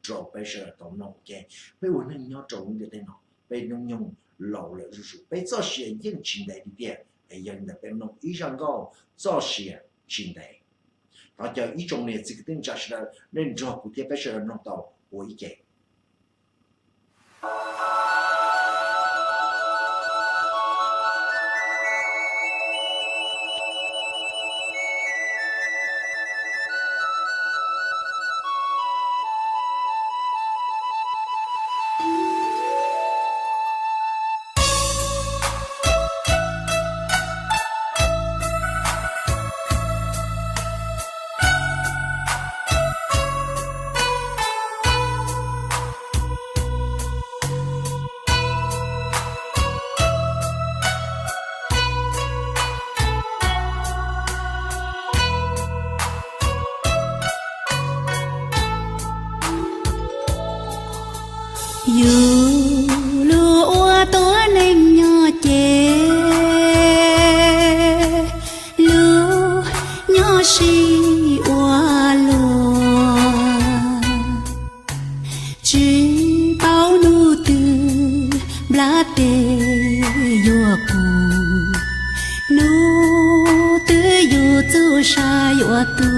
rau peb sawv daws tau mloog ua ke. Peb ua neej nyob rau lub ntiaj teb no, peb hnub nyoog laus lawm zuj zus, peb txoj sia yeej tsis ntev li tiag. Es yog li ntawd peb mloog ib zaj nkauj txoj sia tsis ntev. Thov caw ib tsoom niam txiv kwv tij neej tsa sawv daws nej nrog kuv thiab peb sawv daws mloog tau ua ib ke. Yus lub ua tuab neeg nyob ces lub nyob sib ua luaj. Tsis paub hnub twg nplaj teb yuav qus, hnub twg yus txuj sa yuav tu.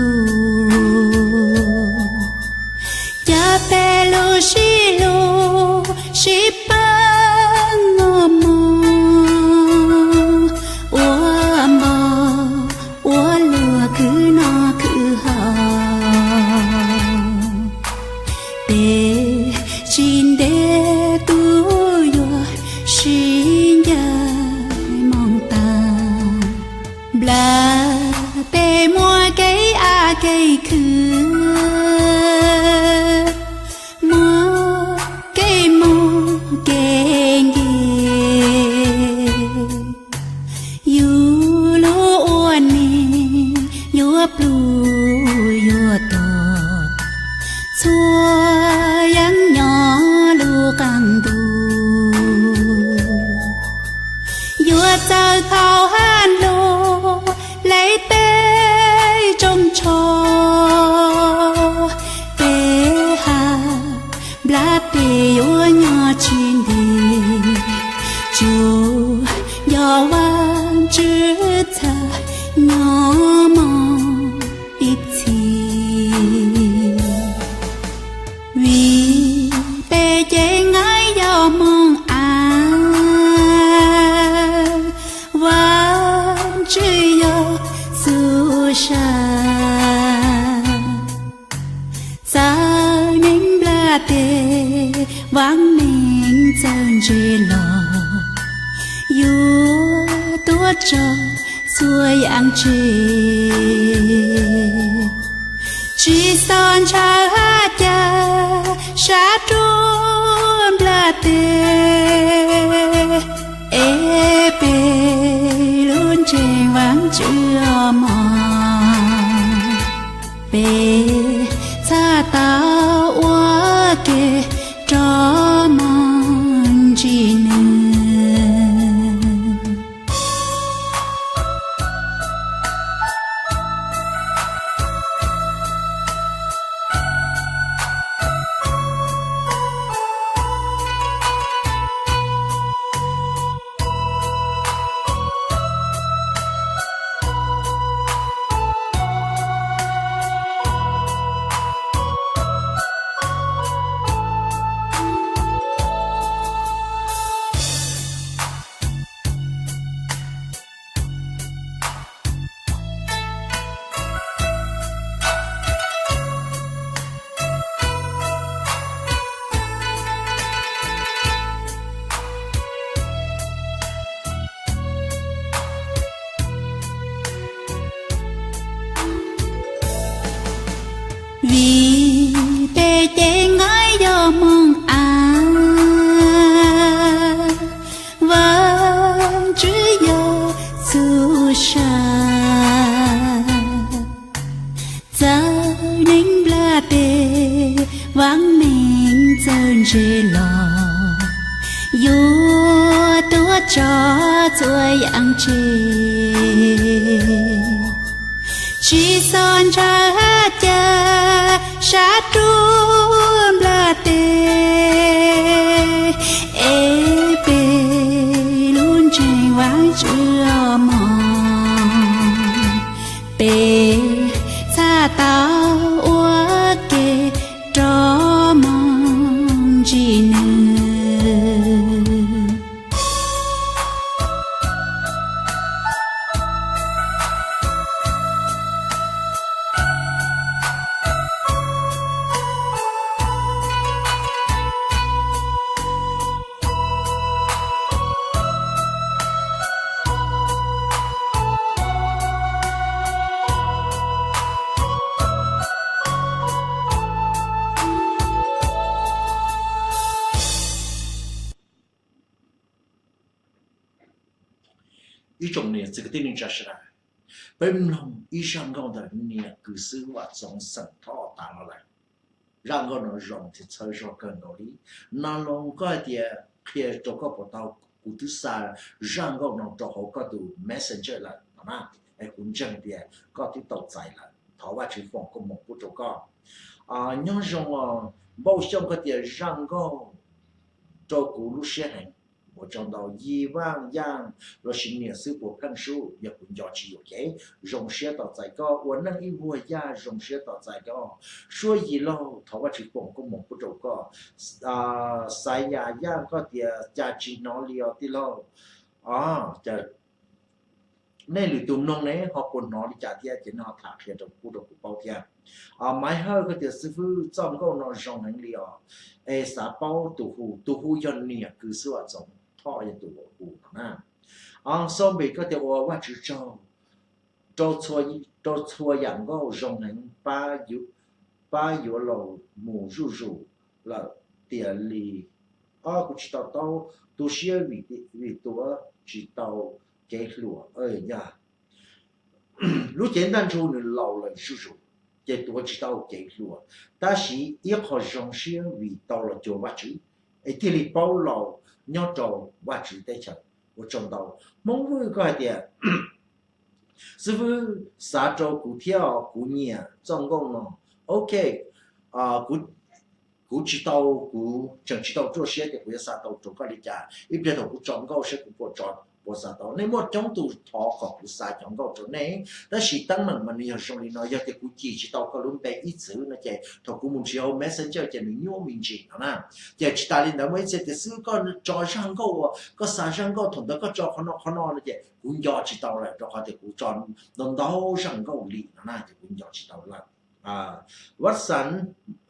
Cas peb lub sib hlub sib pab muaj mos ua npau ua luag khwv noj khwv haus. Peb tsis ntev kuj yuav sib ncaim moo tag. Nplaj teb muaj kev av kev khwv, muaj kev muaj kev nkeeg. Yus lub ua neeg yuav pluj yuav tuag, txhua yeeb nyob lub qab ntuj. Yuav txawj thaum hab luag le tej rooj tsho. txhawj nyob mog ib txhis, vim peb cev nqaij yog moog av, Vaajtswv yog txuj sa. Txawv neeg nplaj teb, vaaj meej txawj ntse los, yuav tuav tso txhua yaam tseg. Tsi xob ntshaw hab ca sab ruab nplaj teb, es peb lub ntseg Vaajtswv mog, peb txhaj tau ua ke rov moog ntsib nwg. Vim peb cev nqaij yog moog av, Vaajtswv yog txuj sa. Txawv neeg nplaj teb, vaaj meej txawj ntse los, yuav tuav tso txhua yaam tseg. Tsi xob ntshaw hab ca sab ruab nplaj teb, es peb lub ntseg Vaajtswv mog, peb txhaj tau ua ke rov moog ntsib nwg. Ib tsoom niam txiv kwv tij neej tsa sawv daws, peb mloog ib zaj nkauj ntawm niam kws xwb Vam Txoov xeem Thoj tas no lawm. Zaj nkauj no zoo thiab txhawb zog kawg nkaus li. Nag hmo koj hais tias qhia rau koj puas tau, kuv twb xa zaj nkauj no rau hauv koj tus Messenger lawm no na, es kuv ntseeg tias koj twb tau txais lawm. Thov Vajtswv foom koob hmoov pub rau koj. Nyob zoo os Npauj Xyooj, koj tias zaj nkauj rau kuv lub siab heev. Ua tsaug ntau Yij Vaaj Yaaj lossis niam xwb puas pheej sub, yog kuv nco tsis yuam kev. Zoo siab tos txais koj ua neej ib vuag yaj, zoo siab tos txais koj. Suab Yij Lauj, thov Vajtswv foom koob hmoov pub rau koj. Xaiv Yaj Yaaj, koj tias cas tsis hnov li os tij laug. Nej lwm tus mloog ne ho puas hnov li cas thiab ces nej ho tham qhia rau pub rau kuv paub thiab. Maiv Hawj, koj tias xib fwb, txoj nkauj no zoo heev li os, es xav paub tus hu, tus hu yog niam kws xwb Vam Txoov Thoj yog tus hu no na. Xauj Npis, koj tias ua Vajtswv tsaug rau txhua yam nkauj zoo heev, pab yuav laus mus zuj zus lawm tiag li. Kuv tsis tau taub, tu siab vim tuav tsis tau kev hluas. Yog lub cev ntaj ntsug nws laus lawm zuj zus, ces tuav tsis tau kev hluas, tab sis ib qho zoo siab vim tau los cuag Vajtswv es thiaj li paub laus nyob rau Vajtswv teb chaws. Ua tsaug ntau. Hmoob Vwj, koj hais tias xib fwb xav rau kuv thiab os, kuv nyiam txoj nkauj no. Ok, kuv tsis tau, kuv tseem tsis tau ruaj siab tias kuv yuav xa tau rau koj li cas. Ib pliag thaum kuv tso nkauj saib kuv puas tso puas xav tau? Nej muaj coob tus thov kom kuv xa cov nkauj rau nej, tab sis teeb meem mas nws yog zoo li no, yog tias kuv cim tsis tau koj lub npe ib txwm no ces thaum kuv mus nrhiav hauv Messenger ces nws nyuaj me ntsis no na. Ces tsis tas li ntawd, muaj ib txhia tias xib fwb koj tso zaj nkauj uas koj xa zaj nkauj thaum ntawd koj tso qhov no qhov no no ces kuv nco tsis tau lawm, rau qhov tias kuv tso ntau ntau zaj nkauj li no na ces kuv nco tsis tau lawm. Vaj Xav,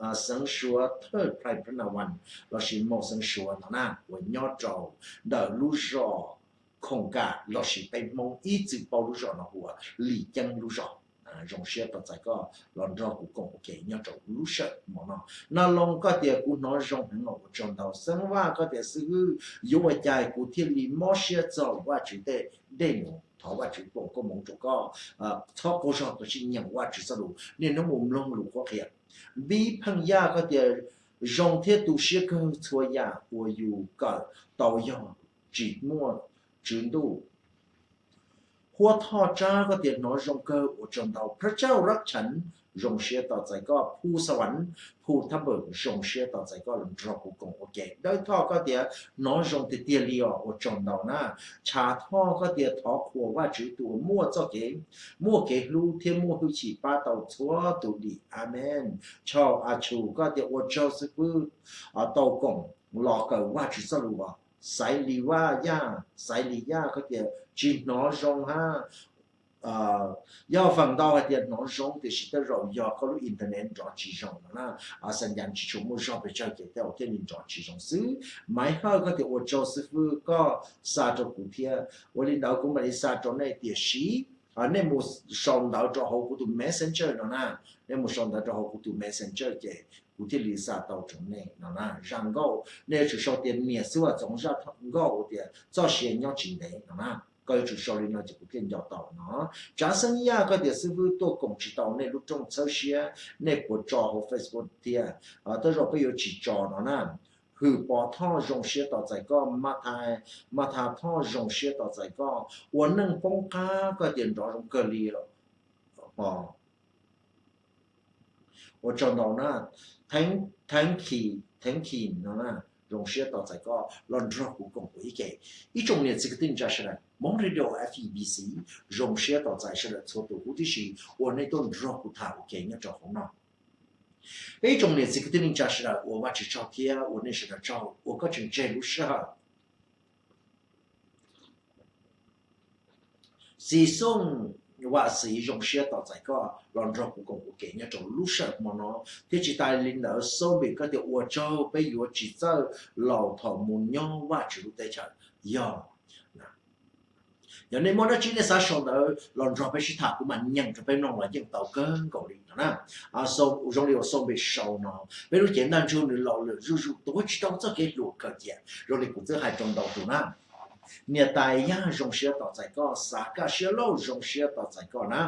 Xeev Suav Thawj Phais Phab Na Vaj lossis Mos Xeev Suav no na, uas nyob rau ntawm lub zos Khoom Kam lossis peb Hmoob ib txwm paub lub zos no hu ua Lis Ceeb lub zos. Zoo siab tos txais koj los nrog kuv koom ua ke nyob rau lub sij hawm hmo no. Na Loo, koj tias kuv hnov zoo heev os, ua tsaug ntau. Xeeb Vaj, koj tias xib fwb, yuav ua cas kuv thiaj li mob siab txog Vajtswv tej dej num? Thov Vajtswv foom koob hmoov rau koj, txhob qaug zog, koj sim nyeem Vajtswv txoj lus niaj hnub mus mloog lus qhuab qhia. Npib Pheej Yaj, koj tias zoo thiab tu siab kawg, txhua yam uas yus kawm tau yog tsis muaj Tswv Ntuj. Huab Thoj Tsab, koj tias hnov zoo kawg, ua tsaug ntau. Phab Tsauj Rab Cheev, zoo siab tos txais koj. Phu Xa Vam, Phu Thab Npawm, zoo siab tos txais koj los nrog kuv koom ua ke. Dawb Thoj, koj tias hnov zoo tiag tiag li os, ua tsaug ntau na. Tshav Thoj, koj tias thov qhuas Vajtswv tus uas muaj txoj kev, muaj kev hlub thiab muaj hwj chim pab tau txhua tus dim. Amees. Chau A Chus, koj tias ua tsaug xib fwb tau koom los kawm Vajtswv txoj lus os. Xaiv Lis Vaj Yaj, Xaiv Lis Yaj, koj tias tsis hnov zoo hab. Yog feem ntau hais tias hnov zoo tiam sis tej zaum yog koj lub internet nrov tsis zoo no na, xas nyas tsis tshua muaj zog pes tsawg ces tej zaum thiaj li nrov tsis zoo xwb. Maiv Hawj, koj tias ua tsaug xib fwb koj xa rau kuv thiab, ua li ntawd kuv mam li xa rau nej, tiam sis nej mus sau ntawv rau hauv kuv tus Messenger no na, nej mus sau ntawv rau hauv kuv tus Messenger ces kuv thiaj li xa tau rau nej no na. Zaj nkauj nej yuav tsum sau tias niam xib hwb Vam Txoov zaj nkauj tias txoj sia nyob tsis ntev no na, koj yuav tsum sau li no ces kuv thiaj nco tau no. Tsav Xeeb Yaj, koj tias xib fwb tuaj koom tsis tau nej lub rooj txhawb siab, nej puas tso hauv Facebook thiab? Tej zaum peb yuav tsis tso no na. Hwm Pov Thoj, zoo siab tos txais koj. Mas Thas Thoj, zoo siab tos txais koj. Ua Neej Poob Qab, koj tias nrov zoo kawg li os. Ua tsaug ntau na. Theeb Kis, Theeb Kis no na, zoo siab tos txais koj los nrog kuv koom kuv ib ke. Ib tsoom niam txiv kwv tij neej tsa sawv daws, Hmoob Radio F E B C, zoo siab tos txais sawv daws txhua tus huv tib si uas nej tuaj nrog kuv tham ua ke nyob rau hauv no. Peb ib tsoom niam txiv kwv tij neej tsa sawv daws, ua Vajtswv tsaug thiab ua nej sawv daws tsaug uas koj tseem tseg lub sij hawm. Xis Xooj Vam Xiv, zoo siab tos txais koj los nrog kuv koom ua ke nyob rau lub sij hawm hmo no, thiab tsis tas li ntawd Xoo Npis, koj tias ua tsaug, peb yuav tsis txawj laus thaum mus nyob Vajtswv lub teb chaws. Yog yog nej muaj dab tsi nej xav sau ntawv los nrog peb sib tham, kuv mam nyeem rau peb mloog los yeej tau kawg nkaus li no na. Zoo li uas Xoo Npis sau no, peb lub cev ntaj ntsug nws laus lawm zuj zus, tuav tsis tau txoj kev hluas kawg cia. Zoo li kuv twb hais rau ntau tus na. Niam tais Yaj, zoo siab tos txais koj. Xav Kaj Siab Lauj, zoo siab tos txais koj na.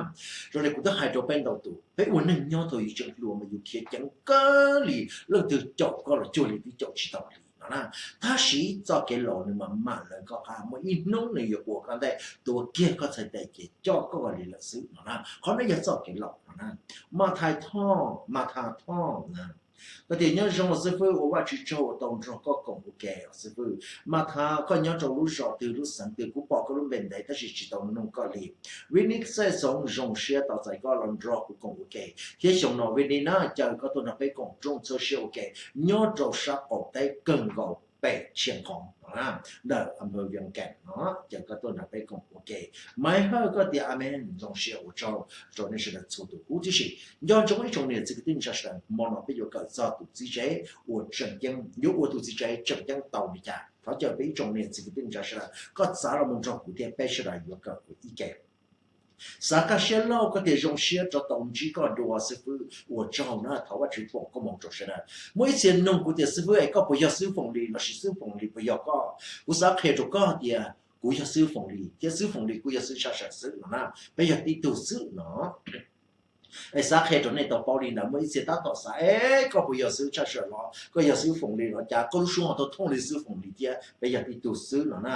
Zoo li kuv twb hais rau peb ntau tus, peb ua neeg nyob thaum yus tseem hluas mas yus khiav ceev kawg li, leej twg caum koj los cuag li twb caum tsis tau li no na. Tab sis txoj kev laus nws mam mam lawv koj qab, muaj ib hnub nws yuav ua koj ntej, tuav kiag koj txhais tes ces coj koj li lawm xwb no na. Qhov no yog txoj kev laus no na. Mas Thas Thoj, Mas Thas Thoj na, koj tias nyob zoo xib fwb, ua Vajtswv tsaug uas tau nrog koj koom ua ke os xib fwb. Mas Thas, koj nyob rau lub zos twg lub xeev twg? Kuv pom koj lub npe ntev tab sis tsis tau noog koj li. Vij Nis Xej Xoov, zoo siab tos txais koj los nrog kuv koom ua ke thiab xyoo no Vij Nis na, caw koj tuaj nrog peb koom rooj txhawb siab ua ke nyob rau sab qaum teb kawg nkaus pem Tshiab Qhoov no, ntawm Npawg Vias Kees no, caw koj tuaj nrog peb koom ua ke. Maiv Hawj, koj tias amees, zoo siab ua tsaug rau nej sawv daws txhua tus huv tib si. Nco ntsoov ib tsoom niam txiv kwv tij neej tsa sawv daws, hmo no peb yuav kawm txog tus txiv tsev uas tseem ceeb, yuav ua tus txiv tsev tseem ceeb tau li cas. Thov caw peb ib tsoom niam txiv kwv tij neej tsa sawv daws koj txav los mus nrog kuv thiab peb sawv daws yuav kawm ua ib ke. Xav Kaj Siab Lauj, koj tias zoo siab rov tau ntsib koj dua xib fwb, ua tsaug na, thov Vajtswv foom koob hmoov rau sawv daws. Muaj ib txhia nug kuv tias xib fwb es koj puas yog xib fwb Foom Lis lossis xib fwb Foom Lis puas yog koj? Kuv xav qhia rau koj tias kuv yog xib fwb Foom Lis thiab xib fwb Foom Lis kuj yog xib fwb Tshaj Sawm xwb no na, peb yog tib tug xwb no. Es xav qhia rau nej tau paub li ntawd, muaj ib txhia tab tom xav es koj puas yog xib fwb Tshaj Sawm los koj yog xib fwb Foom Lis los cas koj lub suab ho thooj thooj li xib fwb Foom Lis thiab, peb yog tib tug xwb no na.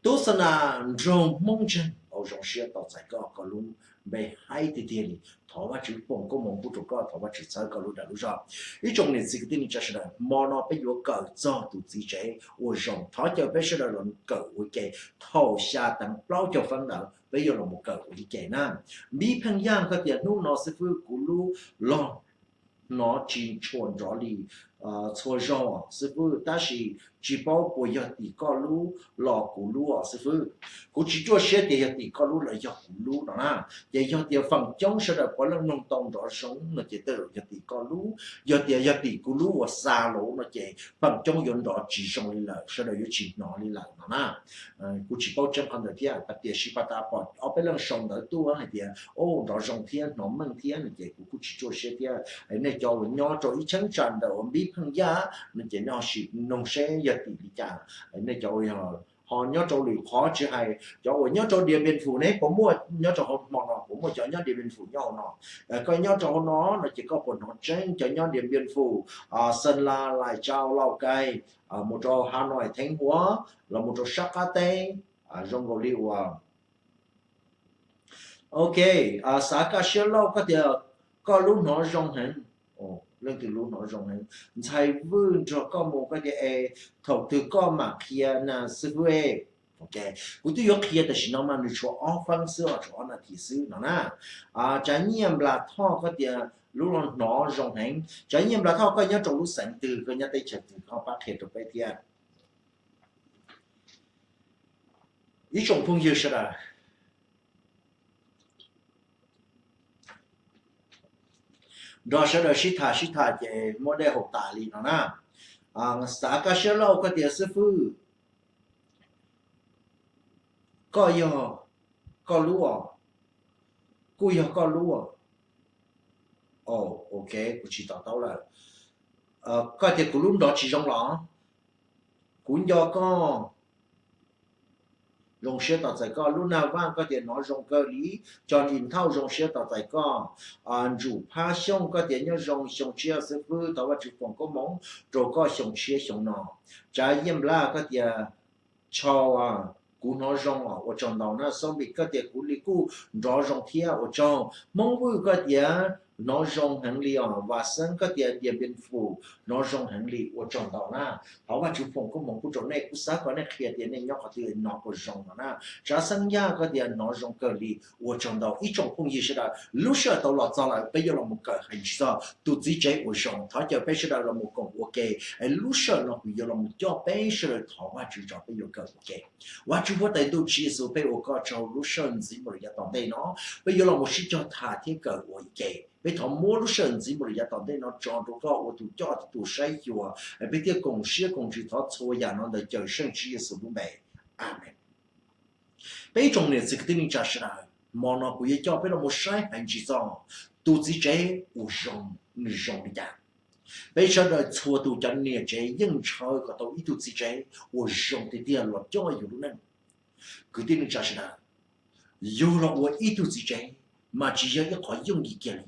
Tub Xab Nas Nraug Hmoob Ntseeg, zoo siab tos txais koj, koj lub npe haib tiag tiag li. Thov Vajtswv foom koob hmoov pub rau koj, thov Vajtswv txhawb koj lub dag lub zog. Ib tsoom niam txiv kwv tij neej tsa sawv daws, hmo no peb yuav kawm txog tus txiv tsev uas zoo. Thov caw peb sawv daws los kawm ua ke. Thaum xya teev plaub caug feeb ntawd peb yuav los mus kawm ua ke na. Npib Pheej Yaj, koj tias hnub no xib fwb kuv lub log hnov tsis tshua nrov li txhua zaug xib fwb, tab sis tsis paub puas yog tim koj lub los kuv lub os xib fwb. Kuv tsis ruaj siab tias yog tim koj lub los yog kuv lub no na. Ces yog tias feem coob sawv daws puav leej mloog tau nrov zoo no ces tej zaum yog tim koj lub, yog tias yog tim kuv lub uas xa los no ces feem coob yuav nrov tsis zoo li lawm, sawv daws yuav tsis hnov li lawm no na. Kuv tsis paub tseeb qhov ntawd thiab, tiam sis pas tas pom ob peb leej sau ntawv tuaj hais tias o nrov zoo thiab hnov meej thiab no ces kuv kuj tsis ruaj siab thiab. Nej cov uas nyob rau ib cheeb tsam ntawm uas Npib Pheej Yaj no ces nej ho sim noog seb yog tim li cas. Nej cov uas ho nyob rau lwm qhov tsis hais cov uas nyob rau Dias Npias Fus ne, puas muaj nyob rau hauv hmo no, puas muaj cov nyob Dias Npias Fus nyob hauv no? Koj nyob rau hauv no no ces koj puas hnov tseeb cov nyob Dias Npias Fus, Xeeb Las, Lais Tsau, Lauj Kaim, mus rau Hav Nois, Theev Huav, los mus rau sab qab teb, zoo nkaus li uas Ok, Xav Kaj Siab Lauj koj tias koj lub hnov zoo heev. Leej twg lub hnov zoo heev? Ntxhais Vwj nrog koj mus koj tias es thaum twg koj mam qhia na xib fwb? Kuv twb yuav qhia tam sim no mas nws tshuav ob feeb xwb os, tshuav ob nas this xwb no na. Tsav Nyiaj Nplas Thoj koj tias lub los hnov zoo heev. Tsav Nyiaj Nplas Thoj koj nyob rau lub xeev twg, koj nyob teb chaws twg koj pab qhia rau peb thiab. Ib tsoom phooj ywg sawv daws, nrog sawv daws sib tham sib tham ces muab dej haus tas li no na. Xav Kaj Siab Lauj koj tias xib fwb, koj yog koj lub os, kuj yog koj lub os. Ok, kuv tsis to taub lawm. Koj tias kuv lub nrov tsis zoo los? Kuv nco koj, zoo siab tos txais koj. Lub Nag Vaj koj tias hnov zoo kawg li. Cov Lis Nthauj zoo siab tos txais koj. Ntsum Phab Xyooj koj tias nyob zoo xyoo tshiab xib fwb, thov Vajtswv foom koob hmoov rau koj xyoo tshiab xyoo no. Tsav Yiaj Nplas koj tias tshau, kuv hnov zoo os, ua tsaug ntau na. Xoob Npis koj tias kuv li kuj nrov zoo thiab, ua tsaug. Hmoob Vwj koj tias hnov zoo heev li os. Vam Xeeb koj tias Dias Npias Fus hnov zoo heev li, ua tsaug ntau na. Thov Vajtswv foom koob hmoov pub rau nej, kuj xav kom nej qhia tias nej nyob qhov twg hnov puas zoo no na. Tsav Xeeb Yaj koj tias hnov zoo kawg li, ua tsaug ntau. Ib tsoom phooj ywg sawv daws, lub sij hawm tau los txog lawm, peb yuav los mus kawm hais ntsis txog tus txiv tsev uas zoo. Thov caw peb sawv daws los mus koom ua ke, es lub sij hawm no kuv yuav los mus coj peb sawv daws thov Vajtswv tso peb yuav kawm ua ke. Vajtswv huab tais ntuj Tswv Yexus, peb ua koj tsaug lub sij hawm ntxiv mus rau yav tom ntej no, peb yuav los mus sib cog tham thiab kawm ua ke. Peb thov muab lub sij hawm ntxiv mus rau yav tom ntej no tso rau koj ua tus coj thiab tus saib xyuas, peb thiaj koom siab koom ntsws thov txhua yam no ntawm Cawmseej Tswv Yexus lub npe. Amees. Peb ib tsoom niam txiv kwv tij neej tsa sawv daws, hmo no kuv yuav coj peb los mus saib hais ntsis txog tus txiv tsev uas zoo, nws zoo li cas. Peb sawv daws txhua tus cov niam tsev yeej ntshaw kom tau ib tug txiv tsev uas zoo tiag tiag los coj yus lub neej. Kwv tij neej tsa sawv daws, yug los ua ib tug txiv tsev mas tsis yog ib qho yooj yim kiag li.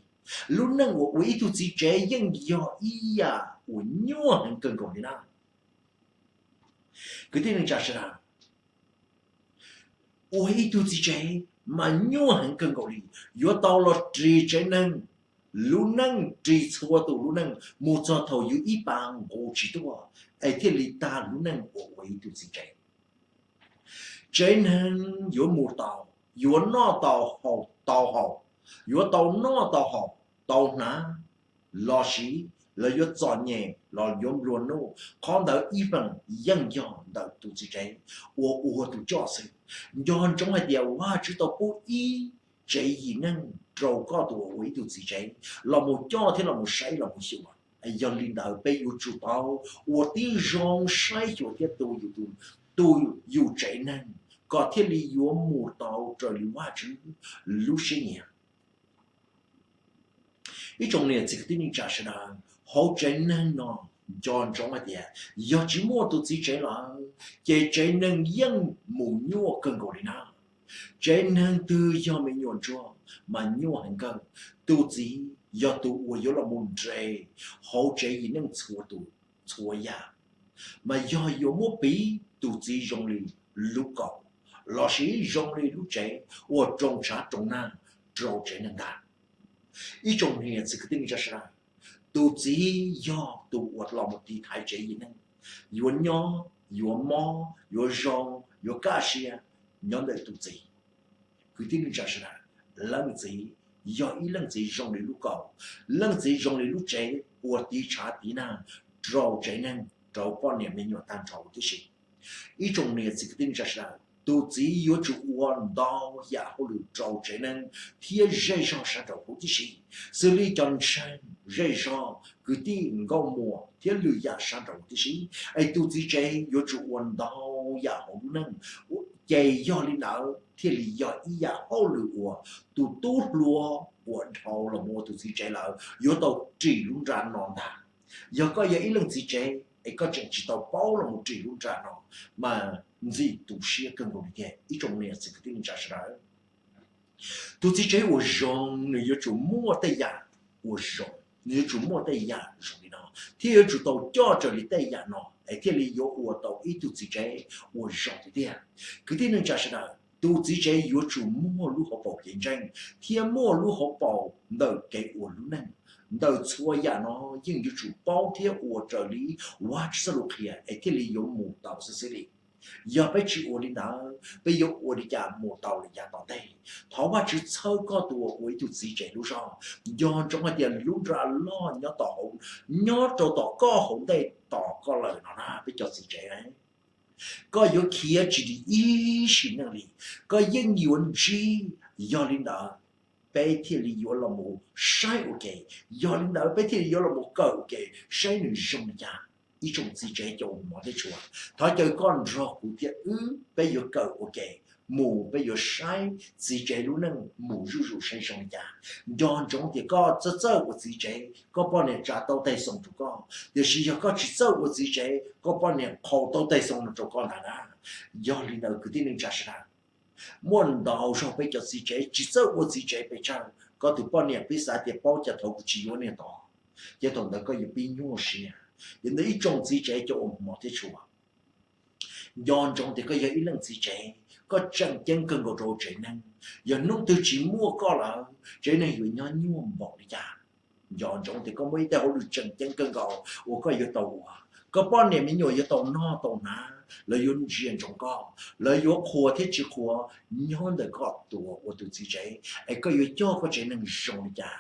Lub neej uas ua ib tug txiv tsev yeej yog ib yam uas nyuaj heev kawg nkaus li na. Kwv tij neej tsa sawv daws, ua ib tug txiv tsev mas nyuaj heev kawg nkaus li. Yuav tau los ris tsev neeg, lub neej, ris txhua tus lub neej mus txog thaum yus ib pas nqus tsis tuaj, es thiaj li tag lub neej uas ua ib tug txiv tsev. Tsev neeg yuav mus tau, yuav noj tau haus, tau haus, yuav tau noj tau haus, tau hnav los siv, los yuav txom nyem los yuav nplua nuj, qhov ntawd ib feem yeej yog ntawm tus txiv tsev uas ua tus coj xwb. Nco ntsoov hais tias Vajtswv tau pub ib tsev yim neeg rau koj tus uas ua ib tug txiv tsev los mus coj thiab los mus saib los mus xyuas. Yog li ntawd peb yuav tsum tau ua tib zoo saib xyuas thiab tu yus tsev neeg kom thiaj li yuav mus tau raws li Vajtswv lub siab nyiam. Ib tsoom niam txiv kwv tij neej tsa sawv daws, hauv tsev neeg no nco ntsoov hais tias yog tsis muaj tus txiv tsev lawm, ces tsev neeg yeej mus nyuaj kawg nkaus li na. Tsev neeg twg yog me nyuam ntsuag mas nyuaj heev kawg. Tus txiv yog tus uas yuav los mus nres hauv tsev yim neeg txhua tus txhua yam, mas yog yuav muab piv tus txiv zoo li lub kaum, lossis zoo li lub tsev uas roos tshav roos nag rau tsev neeg ntag. Ib tsoom niam txiv kwv tij neej tsa sawv daws, tus txiv yog tus uas los mus tiv thaiv tsev yim neeg, yuav nyob, yuav mob, yuav zoo, yuav kaj siab nyob ntawm tus txiv. Kwv tij neej tsa sawv daws, leej txiv yog ib leej txiv zoo li lub kaus, leej txiv zoo li lub tsev uas tiv tshav tiv nag rau tsev neeg, rau poj niam me nyuam tag nrho huv tib si. Ib tsoom niam txiv kwv tij neej tsa sawv daws, tus txiv yuav tsum ua ntau yam hauj lwm rau tsev neeg thiab zej zog sab nraud huv tib si, xws li cov ntseeg, zej zog, kwv tij nkauj muam thiab lwm yam sab nraud huv tib si. Es tus txiv tsev yuav tsum ua ntau yam hauv lub neej, ces yog li ntawd thiaj li yog ib yam hauj lwm uas tus tub hluas uas dhau los mus ua tus txiv tsev lawm yuav tau ris lub nra no ntag. Yog koj yog ib leej txiv tsev es koj tseem tsis tau paub los mus ris lub nra no, mas ntxim tu siab kawg nkaus li tiag ib tsoom niam txiv kwv tij neej tsa sawv daws. Tus txiv tsev uas zoo nws yuav tsum muaj tej yam uas zoo, nws yuav tsum muaj tej yam zoo li no, thiab yuav tsum tau coj raws li tej yam no es thiaj li yuav ua tau ib tug txiv tsev uas zoo tiag tiag. Kwv tij neej tsa sawv daws, tus txiv tsev yuav tsum muaj lub hauv paus kev ntseeg thiab muaj lub hauv paus ntawm kev ua lub neej. Ntawm txhua yam no yeej yuav tsum paub thiab ua raws li Vajtswv txoj lus qhia es thiaj li yuav mus tau xwb xwb li. Yog peb tsis ua li ntawd, peb yuav ua li cas mus tau li yav tom ntej? Thov Vajtswv txhawb koj tus uas ua ib tug txiv tsev lub zog. Nco ntsoov hais tias lub nra loj nyob tom hauv, nyob rau tom koj hauv ntej tos koj lawm no na peb cov txiv tsev. Koj yuav khiav tsis dim ib sim neej li, koj yeej yuav ntsib. Yog li ntawd, peb thiaj li yuav los mus saib ua ke, yog li ntawd peb thiaj li yuav los mus kawm ua ke saib nws zoo li cas. Ib tsoom txiv tsev cov uas hmov thiab tshua, thov caw koj nrog kuv thiab wb peb yuav kawm ua ke mus, peb yuav saib txiv tsev lub neej mus zuj zus saib zoo li cas. Nco ntsoov tias koj txawj txawj ua txiv tsev, koj poj niam tsa tau tais xoo rau koj, tiam sis yog koj tsis txawj ua txiv tsev, koj poj niam qhau tau tais xoo no rau koj ntag na. Yog li ntawd kwv tij neej tsa sawv daws, muaj ntau zaug peb cov txiv tsev tsis txawj ua txiv tsev pes tsawg, koj tus poj niam pib xav tias paub cas thaum kuv tsis yuav niag tod, ces thaum ntawd koj yuav pib nyuaj siab. Yog ntawd ib tsoom txiv tsev cov uas hmov thiab tshua, nco ntsoov tias koj yog ib leej txiv tsev, koj tseem ceeb kawg nkaus rau tsev neeg. Yog hnub twg tsis muaj koj lawm, tsev neeg yuav nyob nyuaj npaum li cas? Nco ntsoov tias koj muaj ib tej hauj lwm tseem ceeb kawg nkaus uas koj yuav tau ua. Koj poj niam me nyuam yuav tau noj tau hnav, lawv yuav ntsia ntsoov koj, lawv yuav qhuas thiab tsis qhuas nyob ntawm koj tus ua tus txiv tsev, es koj yuav coj koj tsev neeg zoo li cas?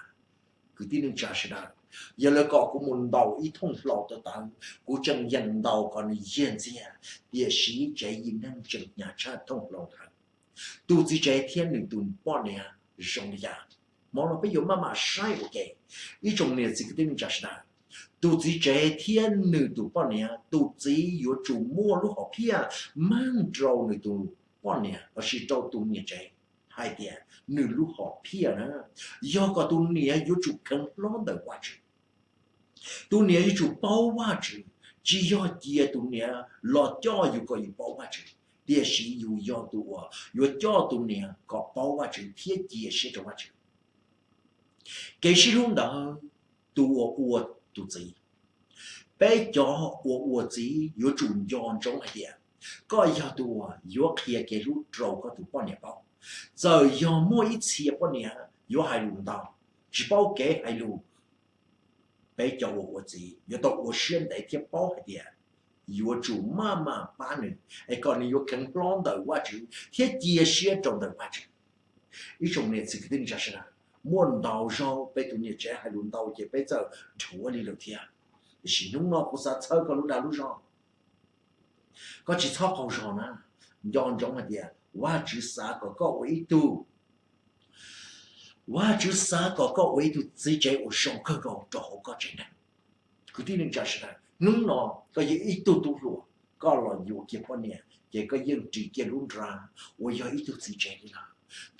Kwv tij neej tsa sawv daws, yog lawv kom kuv mus ntaus ib thooj hlau tawv tawv, kuv tseem yeem ntaus kom nws yiag ntxiag, tiam sis tsev yim neeg tseem hnyav tshaj thooj hlau ntawd. Tus txiv tsev thiab nws tus poj niam zoo li cas? Hmo no peb yuav maj mam saib ua ke. Ib tsoom niam txiv kwv tij neej tsa sawv daws, tus txiv tsev thiab nws tus poj niam, tus txiv yuav tsum muaj lub hom phiaj meej rau nws tus poj niam lossis rau tus niam tsev hais tias nws lub hom phiaj na, yog kom tus niam yuav tsum kheev hlob ntawm Vajtswv. Tus niam yuav tsum paub Vajtswv, tsis yog cia tus niam los coj yus kom yus paub Vajtswv, tiam sis yus yog tus uas yuav coj tus niam kom paub Vajtswv thiab cia siab rau Vajtswv. Kev sib hlub ntawd, tus uas ua tus txiv, peb cov uas ua txiv yuav tsum nco ntsoov hais tias koj yog tus uas yuav qhia kev hlub rau koj tus poj niam paub. Txawm yog muaj ib txhia poj niam yuav hais lus ntau, tsis paub kev hais lus, peb cov uas ua txiv yuav tau ua siab ntev thiab paub hais tias yuav tsum maj mam pab nws es kom nws yuav kheev hlob ntawm Vajtswv thiab cia siab rau ntawm Vajtswv. Ib tsoom niam txiv kwv tij neej tsa sawv daws, muaj ntau zaug peb tus niam tsev hais lus ntau ces peb txawm dhuav li lawm thiab. Tiam sis hnub no kuv xav txhawb koj lub dag lub zog, koj tsis txhob qaug zog na. Nco ntsoov hais tias Vajtswv xav kom koj ua ib tug, Vajtswv xav kom koj ua ib tug txiv tsev uas zoo kawg nkaus rau hauv koj tsev neeg. Kwv tij neej tsa sawv daws, hnub no koj yog ib tug tub hluas, koj los yuav kiag poj niam ces koj yeej ris kiag lub nra uas yog ib tug txiv tsev li lawm.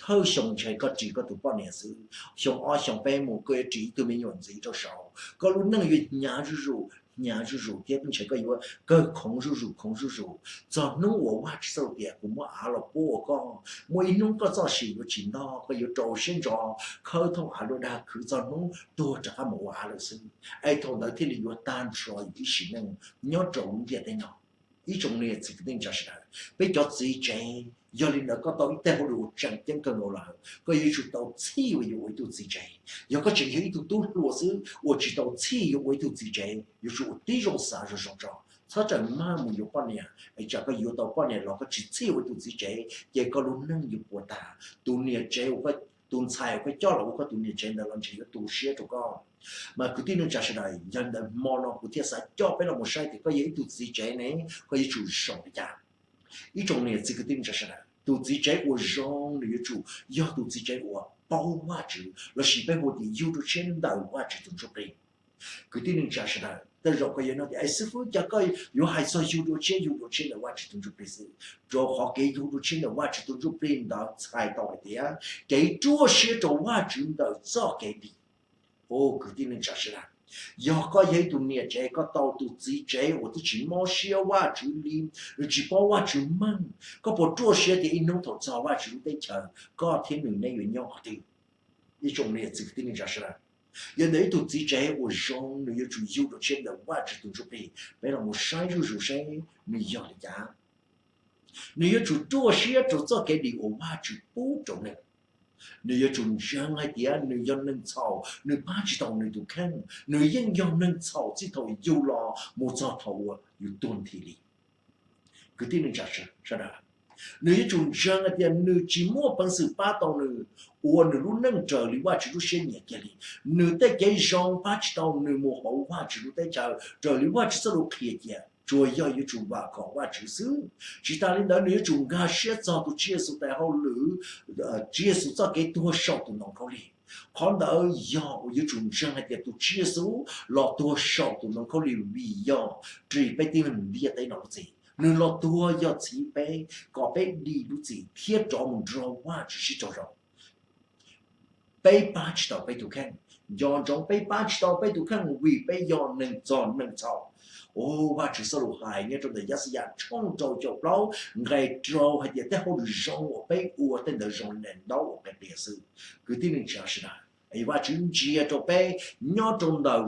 Thawj xyoo ntshe koj ris koj tus poj niam xwb, xyoo ob xyoo peb mus koj yuav ris ib tug me nyuam ntxiv rau saud, koj lub neej yuav hnyav zuj zus, hnyav zuj zus thiab ntshe koj yuav kawg khoov zuj zus khoov zuj zus. Txog hnub uas Vajtswv txoj lus tias kuv muab av los puab ua koj, muaj ib hnub koj txoj sia yuav tsis ntog, koj yuav rau siab ntso khawb thooj av luaj dag khwv txog hnub tuag rov qab mus ua av lawm xwb, es thaum ntawd thiaj li yuav tag nrho yus ib sim neej nyob rau lub ntiaj teb no. Ib tsoom niam txiv kwv tij neej tsa sawv daws, peb cov txiv tsev, yog li ntawd koj tau ib teg hauj lwm uas tseem ceeb kawg nkaus lawm, koj yuav tsum tau txhij uas yuav ua ib tug txiv tsev. Yog koj tseem yog ib tug tub hluas xwb uas tsis tau txhij yuav ua ib tug txiv tsev, yuav tsum ua tib zoo xav zoo zoo tso, txhob rawm maj mus yuav poj niam, es tsam koj yuav tau poj niam los koj tsis txhij ua ib tug txiv tsev ces koj lub neej yuav puas tag. Tus niam tsev uas, tus ntxhais uas koj coj los ua koj tus niam tsev ntawd los ntshe yuav tu siab rau koj. Mas kwv tij neej tsa sawv daws, yog li ntawd hmo no kuv thiaj xav coj peb los mus saib tias koj yog ib tug txiv tsev ne, koj yuav tsum zoo li cas. Ib tsoom niam txiv kwv tij neej tsa sawv daws, tus txiv tsev uas zoo nws yuav tsum yog tus txiv tsev uas paub Vajtswv, lossis peb hu tias yug dua tshiab ntawm Vajtswv tus Ntsuj Plig. Kwv tij neej tsa sawv daws, tej zaum koj yuav nug tias, es xib fwb, cas koj yuav hais txog yug dua tshiab, yug dua tshiab ntawm Vajtswv tus Ntsuj Plig xwb? Rau qhov kev yug dua tshiab ntawm Vajtswv tus Ntsuj Plig ntawd txhais tau hais tias kev ruaj siab rau Vajtswv ntawm txoj kev dim. Kwv tij neej tsa sawv daws, yog koj yog ib tug niam tsev, koj tau tus txiv tsev uas twb tsis mob siab Vajtswv li, nws tsis paub Vajtswv meej, koj puas ruaj siab tias ib hnub thaum txog Vajtswv lub teb chaws koj thiab nws nej yuav nyob qhov twg? Ib tsoom niam txiv kwv tij neej tsa sawv daws, yog ntawm ib tug txiv tsev uas zoo nws yuav tsum yug dua tshiab ntawm Vajtswv tus Ntsuj Plig, peb los mus saib zuj zus seb nws yog li cas. Nws yuav tsum ruaj siab rau txoj kev dim uas Vajtswv pub rau nws. Nws yuav tsum ntseeg hais tias nws yog neeg txhaum, nws pab tsis tau nws tus kheej, nws yeej yog neeg txhaum txij thaum yug los mus txog thaum uas yus tuag nthi li. Kwv tij neej tsa sawv daws, nws yuav tsum ntseeg hais tias nws tsis muaj peev xwm pab tau nws ua nws lub neej raws li Vajtswv lub siab nyiam kiag li. Nws tej kev zoo pab tsis tau nws mus hauv Vajtswv lub teb chaws raws li Vajtswv txoj lus qhia cia, tsuas yog yuav tsum vam khom Vajtswv xwb. Tsis tas li ntawd, nws yuav tsum nkag siab txog tus Tswv Yexus tais hauj lwm, Tswv Yexus txoj kev tuag saum tus ntoo khaub lig. Qhov ntawd yog uas yuav tsum ntseeg hais tias tus Tswv Yexus los tuag saum tus ntoo khaub lig vim yog ris peb tib neeg ntiaj teb no lub txim. Nws los tuag yog txhiv peb kom peb dim lub txim thiab rov mus nrog Vajtswv sib raug zoo. Peb pab tsis tau peb tus kheej, nco ntsoov, peb pab tsis tau peb tus kheej vim peb yog neeg txog neeg txhaum. Ua Vajtswv txoj lus hais nyob rau ntawm Yaxayas tshooj rau caum plaub nqe rau hais tias tej hauj lwm zoo uas peb ua tej ntawd zoo li daim ntaub uas qia qia xwb. Kwv tij neej tsa sawv daws, Vajtswv ntsia rau peb nyob rau ntawm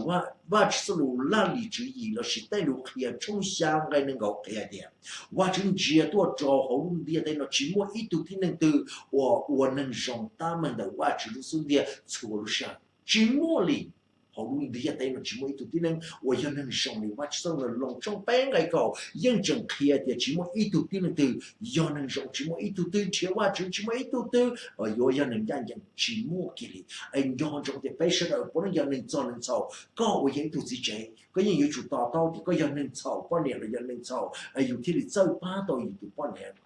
Vajtswv txoj lus laj lim tswv yim lossis tej lus qhia tshooj xya nqe nees nkaum qhia hais tias, Vajtswv ntsia tuaj rau hauv lub ntiaj teb no tsis muaj ib tug tib neeg twg uas ua neeg zoo tab meeg ntawm Vajtswv lub xub ntiag txhua lub sij hawm. Tsis muaj li. Hauv lub ntiaj teb no tsis muaj ib tug tib neeg uas yog neeg zoo li Vajtswv txoj lus. Loos tshooj peb nqe kaum yeej tseem qhia tias tsis muaj ib tug tib neeg twg yog neeg zoo, tsis muaj ib tug twg nrhiav Vajtswv, tsis muaj ib tug twg yuav yog neeg ncaj ncees, tsis muaj kiag li. Es nco ntsoov tias peb sawv daws puav leej yog neeg txog neeg txhaum. Koj uas yog ib tug txiv tsev, koj yeej yuav tsum to taub tias koj yog neeg txhaum, poj niam los yog neeg txhaum, es yus thiaj li txawj pab tau yus tus poj niam.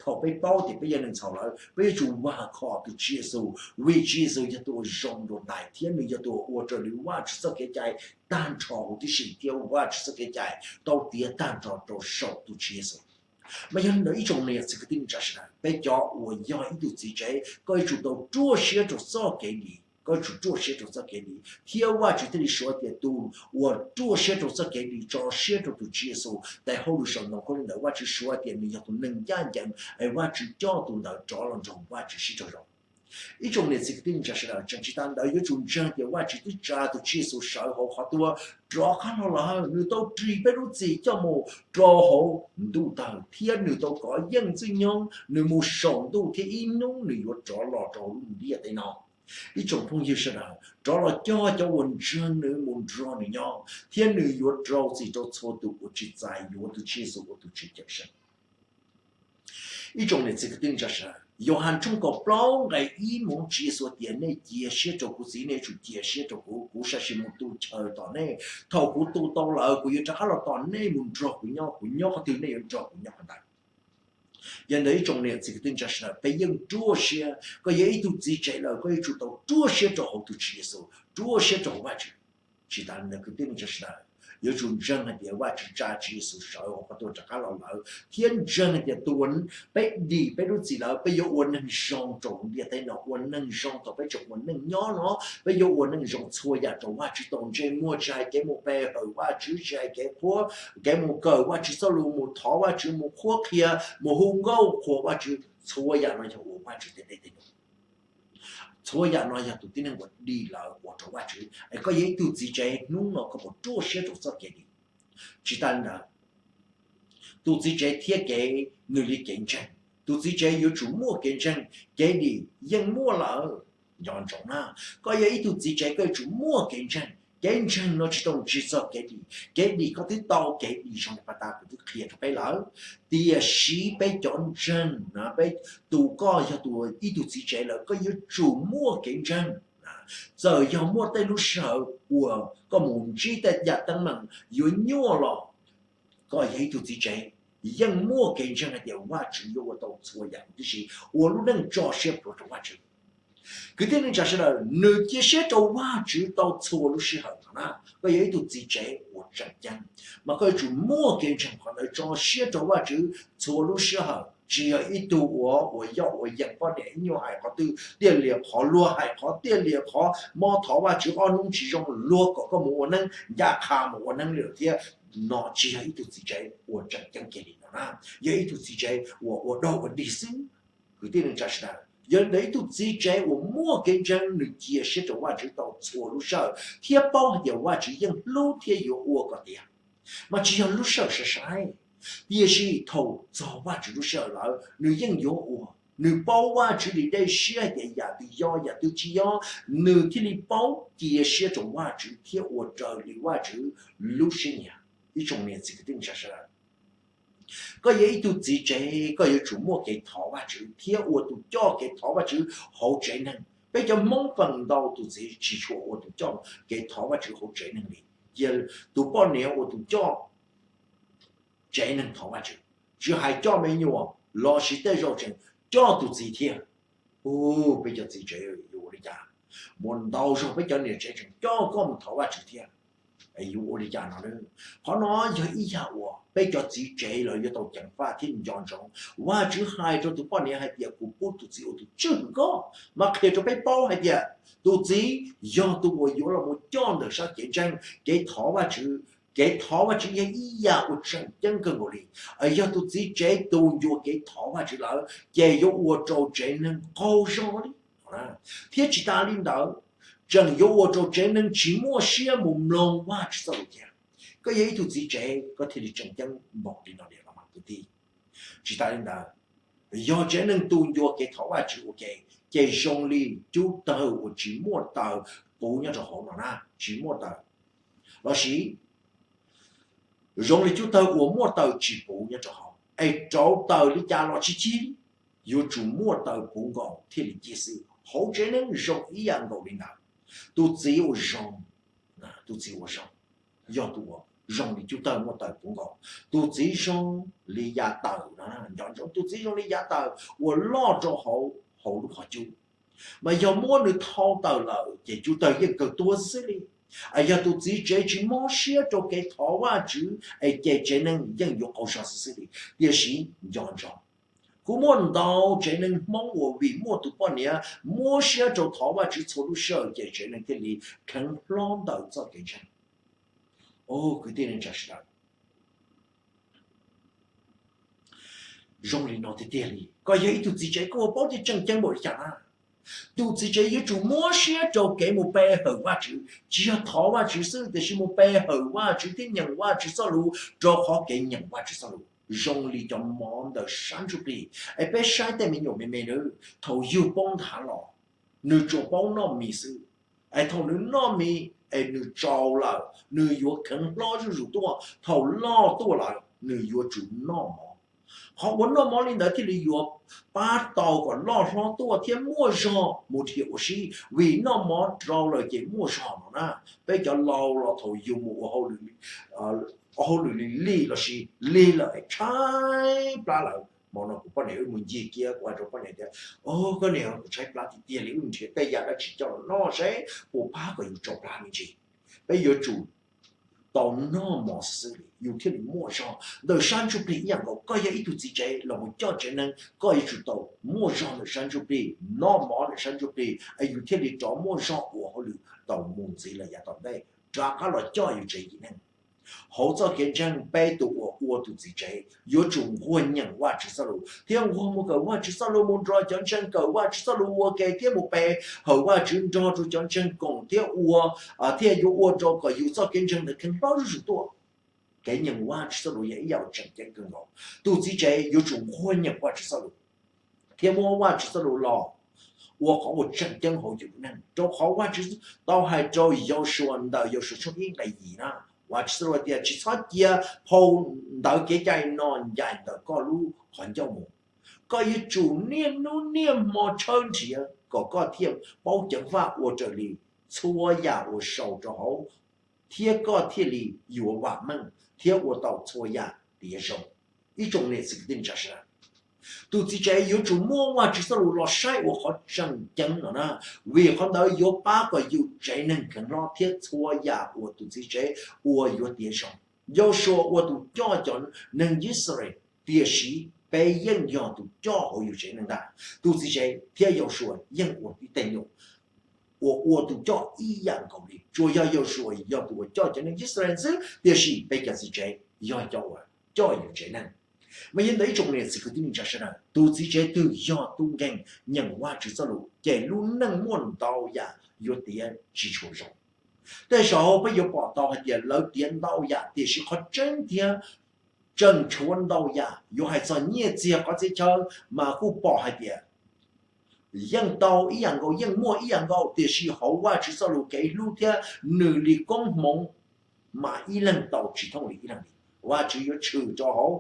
Thaum peb paub tias peb yog neeg txhaum lawm, peb yuav tsum vam khom tus Tswv Yexus, vim Tswv Yexus yog tus uas zoo dua ntais thiab nws yog tus uas ua raws li Vajtswv txoj kev cai tag nrho huv tib si thiab Vajtswv txoj kev cai tau tiav tag nrho rau saum tus Tswv Yexus. Mas yog li ntawd ib tsoom niam txiv kwv tij neej tsa sawv daws, peb cov uas yog ib tug txiv tsev, koj yuav tsum tau ruaj siab rau txoj kev dim, koj yuav tsum ruaj siab rau txoj kev dim thiab Vajtswv thiaj li suav tias tus uas ruaj siab rau txoj kev dim tso siab rau tus Tswv Yexus tais hauj lwm saum ntoo khaub lig ntawd, Vajtswv suav tias nws yog tus neeg ncaj ncees, es Vajtswv coj tus ntawd rov los nrog Vajtswv sib raug zoo. Ib tsoom niam txiv kwv tij neej tsa sawv daws, tseem tsis tas ntawd yuav tsum ntseeg tias Vajtswv twb tsa tus Tswv Yexus sawv hauv qhov tuag rov qab los lawm, nws tau ris peb lub txim coj mus rau hauv ntuj tawg thiab nws tau kov yeej txwj nyoog, nws mus saum ntuj thiab ib hnub nws yuav rov los rau hauv lub ntiaj teb no. Ib tsoom phooj ywg sawv daws, rov los coj cov uas ntseeg nws mus nrog nws nyob thiab nws yuav rau txim rau txhua tus uas tsis txais yuav tus Tswv Yexus ua tus Tswv cawm seej. Ib tsoom niam txiv kwv tij neej tsa sawv daws, Yauhas tshooj kaum plaub nqe ib mus, Tswv Yexus tias, nej cia siab rau kuv Txiv, nej yuav tsum cia siab rau kuv, kuv sam sim mus tu chaw tos nej. Thaum kuv tu tau lawm, kuv yuav rov qab los tos nej mus nrog kuv nyob, kuv nyob qhov twg nej yuav nrog kuv nyob qhov ntawd. Yog li ntawd ib tsoom niam txiv kwv tij neej tsa sawv daws, peb yeej ruaj siab, koj yog ib tug txiv tsev lawm koj yuav tsum tau ruaj siab rau hauv tus Tswv Yexus, ruaj siab rau hauv Vajtswv. Tsis tas li ntawd kwv tij neej tsa sawv daws, yuav tsum ntseeg hais tias Vajtswv tsa Tswv Yexus sawv hauv qhov tuag rov qab los lawm thiab ntseeg hais tias tus uas peb dim peb lub txim lawm, peb yuav ua neeg zoo rau ntiaj teb no, ua neeg zoo thaum peb tseem ua neej nyob no, peb yuav ua neeg zoo txhua yam rau Vajtswv tau ntsej muag, tsis hais kev mus pe hawm Vajtswv, tsis hais kev qhuab, kev mus kawm Vajtswv txoj lus, mus thov Vajtswv, mus qhuab qhia, mus hu nkauj qhuas Vajtswv, txhua yam no yog ua Vajtswv tej dej tej num. Txhua yam no yog tus tib neeg uas dim lawm ua rau Vajtswv. Es koj yog ib tug txiv tsev hnub no koj puas ruaj siab rau txoj kev dim? Tsis tas li ntawd, tus txiv tsev thiab kev nws li kev ntseeg. Tus txiv tsev yuav tsum muaj kev ntseeg, kev dim yeej muaj lawm. Nco ntsoov na, koj yog ib tug txiv tsev koj yuav tsum muaj kev ntseeg. Kev ntseeg no tsis tau ntsig txog kev dim, kev dim koj twb tau kev dim zoo li pas tas kuv twb qhia rau peb lawm. Tiam sis peb cov ntseeg na, peb, tus koj yog tus ib tug txiv tsev lawm koj yuav tsum muaj kev ntseeg. Txawm yog muaj tej lub sij hawm uas koj mus ntsib tej yam teeb meem yuav nyuaj los, koj yog ib tug txiv tsev yeej muaj kev ntseeg hais tias Vajtswv yuav ua tau txhua yam huv tib si, ua lub neej tso siab pluav rau Vajtswv. Kwv tij neej tsa sawv daws, nws cia siab rau Vajtswv tau txhua lub sij hawm no na. Koj yog ib tug txiv tsev uas tseem ceeb, mas koj yuav tsum muaj kev ntseeg qhov ntawd, tso siab rau Vajtswv txhua lub sij hawm. Tsis yog ib tug uas, uas yoj uas yees poj niam ib nyuag hais qhov twg tiaj lias qhov, luag hais qhov tiaj lias qhov, mob thov Vajtswv ob hnub tsis zoo, luag kom koj mus ua neeb, ncaj qha mus ua neeb li lawm thiab. No tsis yog ib tug txiv tsev uas tseem ceeb kiag li no na, yog ib tug txiv tsev uas ua dog ua dig xwb. Kwv tij neej tsa sawv daws, yog li ntawd ib tug txiv tsev uas muaj kev ntseeg nws cia siab rau Vajtswv tau txhua lub sij hawm thiab paub hais tias Vajtswv yeej hlub thiab yuav ua kom tiav. Mas tsis yog lub sij hawm sai sai, tiam sis thaum txog Vajtswv lub sij hawm lawm nws yeej yuav ua. Nws paub Vajtswv li dej siab hais tias yam twg yog yam twg tsis yog, nws thiaj li paub cia siab rau Vajtswv thiab ua raws li Vajtswv lub siab nyiam. Ib tsoom niam txiv kwv tij neej tsa sawv daws, koj yog ib tug txiv tsev koj yuav tsum muaj kev thov Vajtswv thiab ua tus coj kev thov Vajtswv hauv tsev neeg. Peb cov Hmoob feem ntau tus txiv tsis tshua ua tus coj kev thov Vajtswv hauv tsev neeg li. Cia tus poj niam ua tus coj tsev neeg thov Vajtswv, tsis hais coj me nyuam los sis tej zaum tseem coj tus txiv thiab. Ua peb cov txiv tsev yuav ua li cas? Muaj ntau zaug peb cov niam tsev tseem coj koj mus thov Vajtswv thiab. Yuav ua li cas no? Qhov no yog ib yam uas peb cov txiv tsev los yuav tau ceev faj thiab nco ntsoov. Vajtswv hais rau tus poj niam hais tias kuv pub tus txiv ua tus tswj hwm koj, mas qhia rau peb paub hais tias tus txiv yog tus uas yuav los mus coj ntawm sab kev ntseeg kev thov Vajtswv. Kev thov Vajtswv yog ib yam uas tseem ceeb kawg nkaus li. Yog tus txiv tsev tu ncua kev thov Vajtswv lawm ces yuav ua rau tsev neeg qaug zog li. Thiab tsis tas li ntawd, tseem yuav ua rau tsev neeg tsis muaj siab mus mloog Vajtswv txoj lus thiab. Koj yog ib tug txiv tsev koj thiaj li tseem ceeb npaum li no li los mas kwv tij. Tsis tas li ntawd, yog tsev neeg tu ncua kev thov Vajtswv ua ke, ces zoo li cub tawg uas tsis muaj taws puv nyob rau hauv no na, tsis muaj taws. Los sis zoo li cub tawg uas muaj taws tsis puv nyob rau hauv, es rauv taws li cas los tsis cig, yuav tsum muaj taws puv nkaus thiaj li cig xwb. Hauv tsev neeg zoo ib yam nkaus li ntawd. Tus txiv uas zoo, tus txiv uas zoo, yog tus uas zoo li cub tawg muaj taws puv nkaus. Tus txiv zoo li yav taws no, nco ntsoov, tus txiv zoo li yav taws uas loj rau hauv, hauv lub qhov cub. Mas yog muab nws thau tawm lawm ces cub tawg yeej kawg tuag xwb li. Yog tus txiv tsev tsis mob siab rau kev thov Vajtswv es ces tsev neeg yeej yuav qaug zog xwb xwb li. Tiam sis nco ntsoov, kuv muaj ntau tsev neeg Hmoob uas vim muaj tus poj niam muab siab rau thov Vajtswv txhua lub sij hawm ces tsev neeg thiaj li kheev hlob ntawm txoj kev ntseeg. Kwv tij neej tsa sawv daws, zoo li no tiag tiag li. Koj yog ib tug txiv tsev koj puas paub tias tseem ceeb npaum li cas na? Tus txiv tsev yuav tsum muab siab rau kev mus pe hawm Vajtswv, tsis yog thov Vajtswv xwb tiam sis mus pe hawm Vajtswv thiab nyeem Vajtswv txoj lus, rau qhov kev nyeem Vajtswv txoj lus zoo li cov mov ntawm sab ntsuj plig. Es peb saib tej me nyuam me me na, thaum yug poob nthav los nws tsuas paub noj mis xwb. Es thaum nws noj mis es nws tsaus lawm nws yuav kheev hlob zuj zus tuaj, thaum loj tuaj lawm nws yuav tsum noj mov. Qhov uas noj mov li ntawd thiaj li yuav pab tau kom loj hlob tuaj thiab muaj zog mus dhia ua si, vim noj mov rau lawm ces muaj zog no na. Peb cov laus los thaum yus mus ua hauj lwm lig los sis lig lawm tshaib plab lawm, hmo no kuv poj niam wb mus ncig kiab, kuv hais rau poj niam tias, o, koj niam, kuv tshaib plab tiag tiag li, wb nrhiav tej yam dab tsi coj los noj seb puas pab kom yus tsaus plab me ntsis. Peb yuav tsum tau noj mov xwb xwb li yus thiaj li muaj zog. Ntawm sab ntsuj plig ib yam nkaus, koj yog ib tug txiv tsev los mus coj tsev neeg, koj yuav tsum tau muaj zog ntawm sab ntsuj plig, noj mov ntawm sab ntsuj plig es yus thiaj li rov muaj zog ua hauj lwm tau mus ntxiv lawm yav tom ntej rov qab los coj yus tsev yim neeg. Hauv txoj kev ntseeg, peb tus uas ua tus txiv tsev yuav tsum nquag nyeem Vajtswv txoj lus thiab nquag mus kawm Vajtswv txoj lus, mus nrog cov ntseeg kawm Vajtswv txoj lus ua ke thiab mus pe hawm Vajtswv nrog rau cov ntseeg koom thiab ua, thiaj yuav ua rau kom yus txoj kev ntseeg ntawd kheev hlob zuj zus tuaj. Kev nyeem Vajtswv txoj lus yog ib yam uas tseem ceeb kawg nkaus. Tus txiv tsev yuav tsum nquag nyeem Vajtswv txoj lus thiab muab Vajtswv txoj lus los ua qhov uas tseem ceeb hauv yus lub neej, rau qhov Vajtswv tau hais rau Yausuas ntawm Yausuas tshooj ib nqe yim na, Vajtswv txoj lus tias, tsis txhob cia phau ntawv kev cai no ncaim ntawm koj lub qhov ncauj mus. Koj yuav tsum niaj hnub niaj hmo tshawb nrhiav kom koj thiaj paub ceev faj ua raws li txhua yam uas sau rau hauv, thiab koj thiaj li yuav vam meej thiab ua tau txhua yam tiav zoo. Ib tsoom niam txiv kwv tij neej tsa sawv daws, tus txiv tsev yuav tsum muab Vajtswv txoj lus los saib ua qhov tseem ceeb no na, vim qhov ntawd yuav pab kom yus tsev neeg kheev hlob thiab txhua yam uas tus txiv tsev ua yuav tiav zoo. Yausuas ua tus coj cov neeg Yixalayees, tiam sis peb yeej yog tus coj hauv yus tsev neeg ntag. Tus txiv tsev thiab Yausuas yeej ua tib tej nyuam uas ua tus coj ib yam nkaus li, tsuas yog Yausuas yog tus uas coj cov neeg Yixalayees xwb, tiam sis peb cov txiv tsev yog cov uas coj yus tsev neeg. Mas yog ntawd ib tsoom niam txiv kwv tij neej tsa sawv daws, tus txiv tsev twg yog tub nkeeg nyeem Vajtswv txoj lus ces lub neej muaj ntau yam yuav tiav tsis tshua zoo. Tej zaum peb yuav pom tau hais tias lawv tiav ntau yam, tiam sis qhov tseeb tiag tseem tshuav ntau yam. Yuav hais txog nyiaj txiag qhov txhia chaw mas kuj pom hais tias yeej tau ib yam nkaus, yeej muaj ib yam nkaus, tiam sis hauv Vajtswv txoj lus kev hlub thiab nws li koob hmoov mas ib leeg tau tsis thooj li ib leeg li. Vajtswv yuav tshwm rau hauv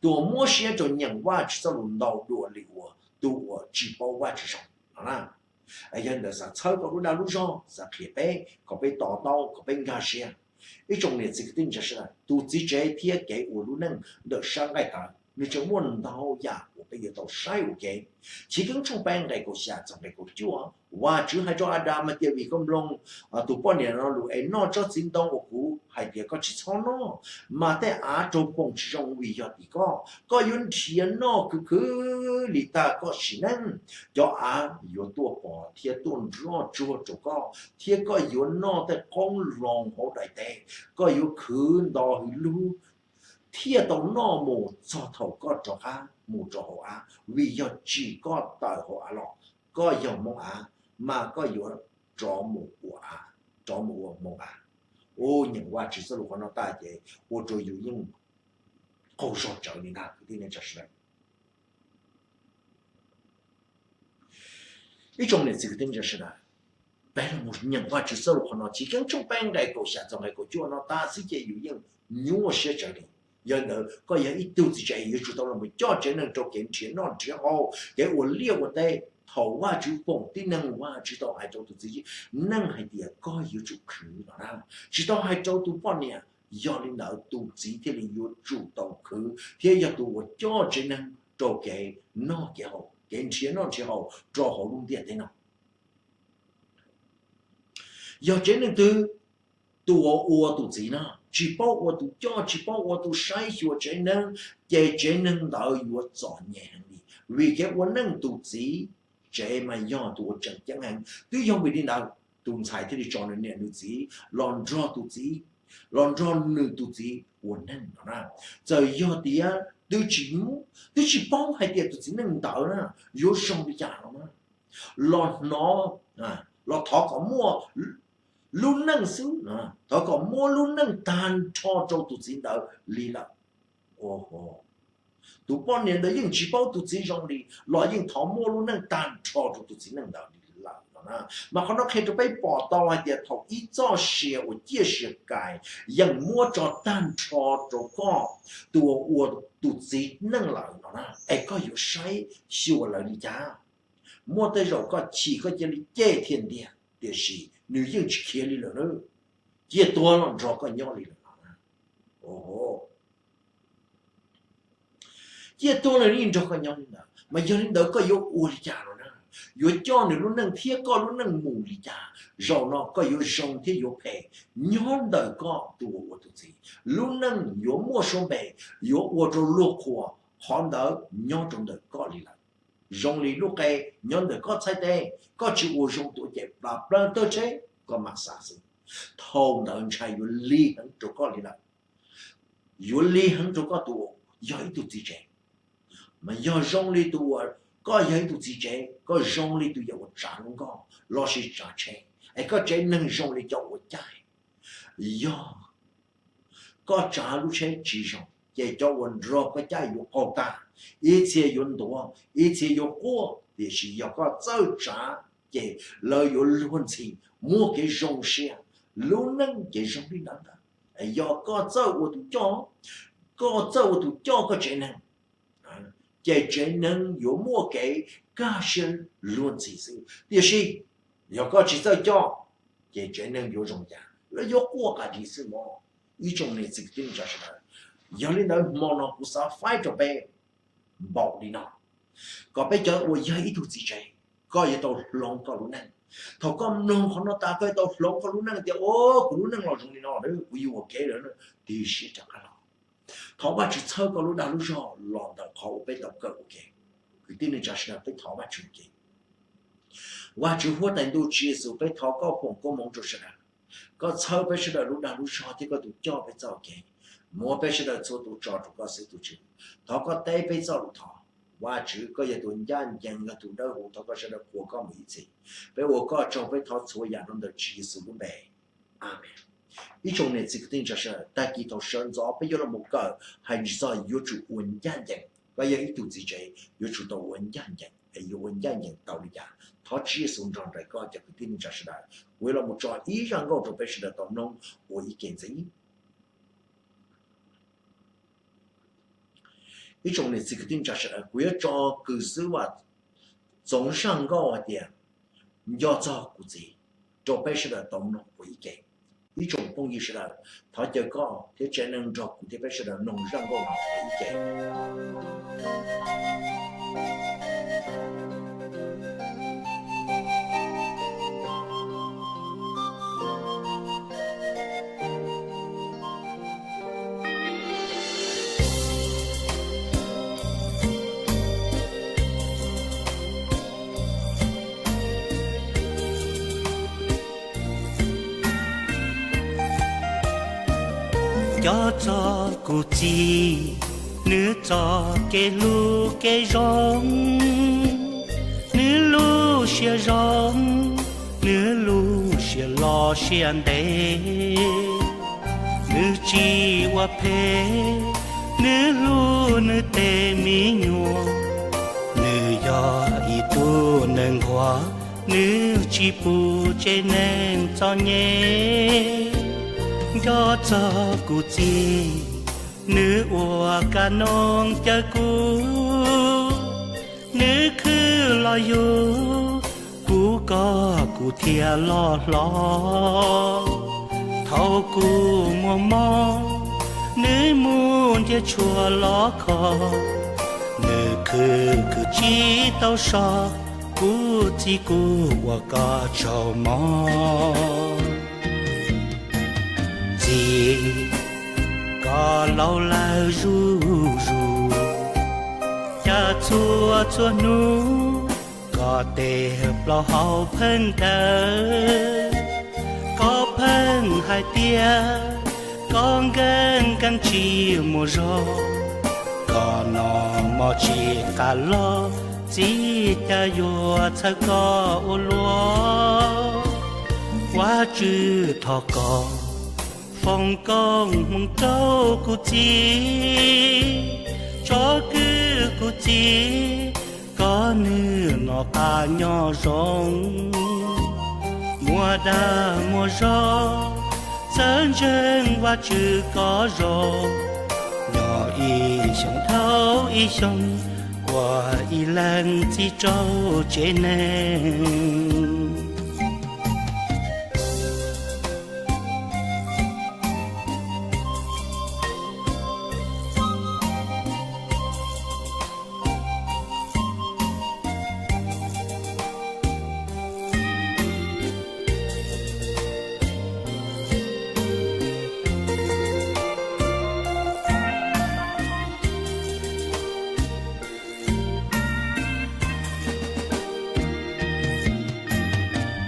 tus uas muab siab rau nyeem Vajtswv txoj lus ntau dua li uas tus uas tsis paub Vajtswv zoo no na. Yog li ntawd xav txhawb koj lub dag lub zog, xav qhia peb kom peb to taub, kom peb nkag siab. Ib tsoom niam txiv kwv tij neej tsa sawv daws, tus txiv tsev thiab kev ua lub neej ntawm sab nqaij tawv nws tseem muaj ntau yam uas peb yuav tau saib ua ke. Chiv Keeb tshooj peb nqe kaum xya txog nqe kaum cuaj, Vajtswv hais rau Adas hais tias, vim koj mloog tus poj niam no lus es noj tsob txiv ntoo uas kuv hais tias koj tsis txhob noj, mas tej av raug foom tsis zoo vim yog tim koj, koj yuav nrhiav noj khwv khwv li tag koj sim neej. Cov av yuav tuaj pos thiab tuaj nroj tsuag rau koj, thiab koj yuav noj tej qoob loo hauv daim teb. Koj yuav khwv nto hwv lug thiaj tau noj mus txog thaum koj rov qab mus rau hauv av, vim yog tsim koj tawm hauv av los, koj yog hmoov av, mas koj yuav rov mus ua, rov mus ua hmoov av. Ua nyeem Vajtswv txoj lus qhov no tag ces ua rau yus yeej qaug zog tsawv li ntag kwv tij neej tsa sawv daws. Ib tsoom niam txiv kwv tij neej tsa sawv daws, peb los mus nyeem Vajtswv txoj lus qhov no, Chiv Keeb tshooj peb nqe kaum xya txog nqe kaum cuaj no tag xwb ces yus yeej nyuaj siab tsawv li. Yog li ntawd koj yog ib tug txiv tsev yuav tsum tau los mus coj tsev neeg rau kev nrhiav noj nrhiav haus, kev ua liaj ua teb. Thaum Vajtswv foom tib neeg, Vajtswv tau hais rau tus txiv neej hais tias koj yuav tsum khwv no na, tsis tau hais rau tus poj niam. Yog li ntawd tus txiv thiaj li yuav tsum tau khwv thiab yog tus uas coj tsev neeg rau kev noj kev haus, kev nrhiav noj nrhiav haus rau hauv lub ntiaj teb no. Yog tsev neeg twg, tus uas ua tus txiv no tsis paub ua tus coj, tsis paub ua tus saib xyuas tsev neeg, ces tsev neeg ntawd yuav txom nyem heev li. Vim kev ua neej tus txiv tsev mas yog tus uas tseem ceeb heev. Twb yog vim li ntawd tus ntxhais thiaj li tso nws niam nws txiv los nrog tus txiv, los nrog nws tus txiv ua neej no na. Txawm yog tias twb tsis paub hais tias tus txiv neej ntawd na yuav zoo li cas los na, los hnov, los thov kom muaj lub neej xwb, thov kom muab lub neej tag nrho rau tus txiv ntawd li lawm. Tus poj niam ntawd yeej tsis paub tus txiv zoo li los yeej thov muab lub neej tag nrho rau tus txiv neej ntawd li lawm no na. Mas qhov no qhia rau peb pom tau hais tias thaum ib txoj sia uas ciaj sia kais yeej muab tso tag nrho rau koj tus uas ua tus txiv neej lawm no na, es koj yuav saib xyuas lawv li cas? Muaj tej zaum koj chim koj cia li cem thiaj ntiag, tiam sis nws yeej tsis khiav li lawm na, ciaj tuag los nrog koj nyob li lawm no na. Ciaj tuag los yeej nrog koj nyob li ntawd, mas yog li ntawd koj yuav ua li cas no na? Yuav coj nws lub neej thiab koj lub neej mus li cas? Zaum no koj yuav zoo thiab yuav phem nyob ntawm koj tus uas ua tus txiv. Lub neej yuav muaj suab npe, yuav ua rau luag qhuas, qhov ntawd nyob rau ntawm koj li lawm. Zoo li lub qe nyob ntawm koj txhais tes, koj tsis ua zoo tuav ces plas plawg tawg tsheb, koj mam xav xwb. Thaum ntawd ntshai yuav lig heev rau koj li lawm. Yuav lig heev rau koj tus uas yog ib tug txiv tsev. Mas yog zoo li tus uas koj yog ib tug txiv tsev, koj zoo li tus yawm uas tsav lub nkoj lossis tsav tsheb, es koj tsev neeg zoo li cov uas caij. Yog Koj tsav lub tsheb tsis zoo ces cov uas nrog koj caij yuav qaug tag, ib txhia yuav ntuav, ib txhia yuav quaj. Tiam sis yog koj txawj tsav ces lawv yuav luag ntxhi, muaj kev zoo siab. Lub neej ces zoo li ntawd ntag. Yog koj txawj ua tus coj, koj txawj ua tus coj koj tsev neeg, ces tsev neeg yuav muaj kev kaj siab luag ntxhi xwb. Tiam sis yog koj tsis txawj coj, ces tsev neeg yuav zoo cas? Lawv yuav quaj qas dis xwb mog. Ib tsoom niam txiv kwv tij neej tsa sawv daws, yog li ntawd hmo no kuv xav faib rau peb npaum li no, kom peb cov uas yog ib tug txiv tsev, koj yuav tau hloov koj lub neej. Thaum koj mloog qhov no tas koj yuav tau hloov koj lub neej tias, o, kuv lub neej los zoo li no, kuv yuav ua kev lawm, tig siab rov qab los. Thov Vajtswv txhawb koj lub dag lub zog los ntawm qhov uas peb tau kawm ua ke. Kwv tij neej tsa sawv daws, peb thov Vajtswv ua ke. Vajtswv huab tais ntuj Tswv Yexus, peb thov koj foom koob hmoov rau sawv daws. Koj txhawb peb sawv daws lub dag lub zog thiab koj tus coj peb txoj kev, muab peb sawv daws txhua tus tso rau koj xwb tus Tswv. Thov koj teb peb txoj lus thov. Vajtswv, koj yog tus ncaj ncees, yog tus dawb huv, thov koj sawv daws qhuas koj mus ib txhis. Peb ua koj tsaug, peb thov txhua yam rau ntawm Tswv Yexus lub npe. Amees. Ib tsoom niam txiv kwv tij neej tsa sawv daws, tag kis thaum sawv ntxov peb yuav los mus kawm hais txog yuav tsum ua ncaj ncees. Koj yog ib tug txiv tsev yuav tsum tau ua ncaj ncees, es yuav ua ncaj ncees tau li cas? Thov Tswv Yexus nrog nraim koj cov kwv tij neej tsa sawv daws. Kuv yuav los mus tso ib zaj nkauj rau peb sawv daws tau mloog ua ib ke ntxiv. Ib tsoom niam txiv kwv tij neej tsa sawv daws, kuv yuav tso Kwv Xwb Vam Txoov zaj nkauj hais tias, Nco txog kuv txiv, rau peb sawv daws tau mloog ua ib ke. Ib tsoom phooj ywg sawv daws, thov caw koj thiab tsev neeg nrog kuv thiab peb sawv daws mloog zaj nkauj no ua ib ke. Nco txog kuv txiv, nws txoj kev hlub kev zoo, nws lub siab zoo, nws lub siab loj siab ntev. Nws tsis ua phem, nws hlub nws tej me nyuam. Nws yog ib tug neeg nquag, nws tsis pub tsev neeg txom nyem. Nco txog kuv txiv, nws ua kab noog caw kuv, nws khwv los yug kuv, kom kuv thiaj loj hlob. Thaum kuv muaj mob, nws mus nrhiav tshuaj los kho, nws khwv khwv tsis tau so, kuv txiv kuv ua koj tsaug mog. Txiv, koj laus lawm zuj zus, cas txhua txhua hnub koj tes plaub hau pheej dawb. Koj pheej hais tias koj nkees nkees tsis muaj zog, koj noj mov tsis qab los, txiv cas yuav txhawj koj ua luaj. Vajtswv thov koj foom koob hmoov rau kuv txiv, tso kwv kuv txiv, kom nws noj qab nyob zoo, muaj dag muaj zog, txawj ntseeg Vajtswv kom zoo, nyob ib xyoos dhau ib xyoos, ua ib leeg txiv rau tsev neeg.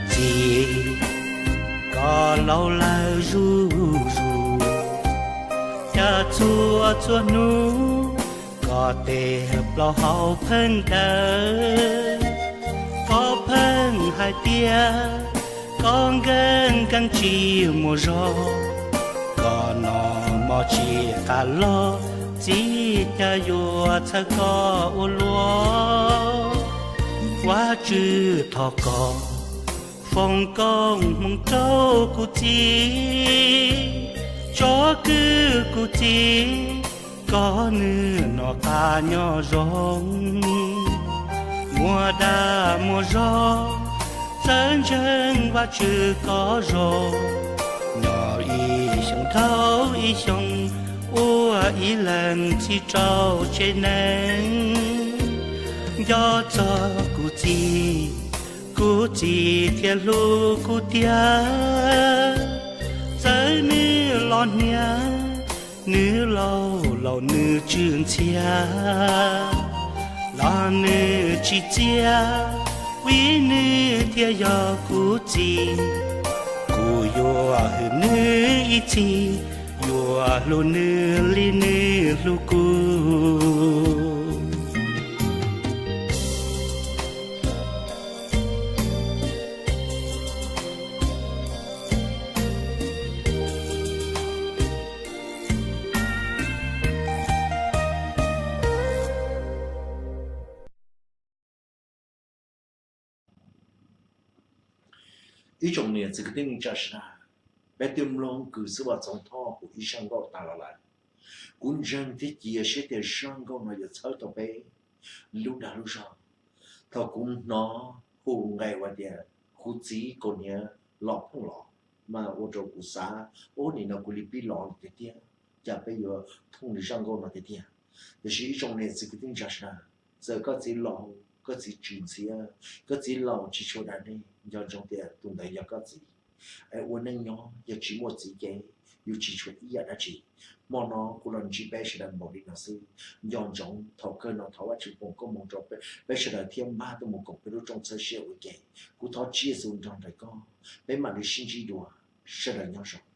Txiv, koj laus lawm zuj zus, cas txhua txhua hnub koj tes plaub hau pheej dawb. Koj pheej hais tias koj nkees nkees tsis muaj zog, koj noj Mog tsis qab los, txiv cas yuav txhawj koj ua luaj. Vajtswv thov koj foom koob hmoov rau kuv txiv, tso kwv kuv txiv kom nws noj qab nyob zoo, muaj dag muaj zog, txawj ntseeg Vajtswv kom zoo, nyob ib xyoos dhau ib xyoos, ua ib leeg txiv rau tsev neeg. Nco txog kuv txiv, kuv txiv thiaj hlub kuv tiag. Txawm nws los hnia, nws laus laus nws tsw ntxhiab, los nws tsis txiav, vim nws thiaj yog kuv txiv. Kuv yuav hwm nws ib txhis, yuav hlub nws li nws hlub kuv. Ib tsoom niam txiv kwv tij neej tsa sawv daws, peb twb mloog kws xib hwb Vaj Txoov Thoj hu ib zaj nkauj tas los lawm. Kuv ntseeg thiab cia siab tias zaj nkauj no yuav txhawb tau peb lub dag lub zog. Thaum kuv hnov hu nqe ua tias kuv txiv kaus hniav los phooj los, mas ua rau kuv xav, ua nim no kuv li pib los tiag tiag, cas peb yuav thooj li zaj nkauj no tiag tiag. Tiam sis ib tsoom niam txiv kwv tij neej tsa sawv daws, txawm koj txiv laus koj txiv tsw ntxhiab, koj txiv laus tsis tshua dag nej, nco ntsoov tias tus ntawd yog koj txiv. Es ua neej nyob yog tsis muaj txiv ces yus tsis tshua ib yam dab tsi. Hmo no kuv los ntsib peb sawv daws npaum li no xwb. Nco ntsoov thaum kawg no thov Vajtswv foom koob hmoov rau peb sawv daws thiab npaj tuaj mus koom peb lub rooj txhawb siab ua ke. Kuv thov Tswv Yexus nrog nraim koj, peb mam li sib ntsib dua, sawv daws nyob zoo.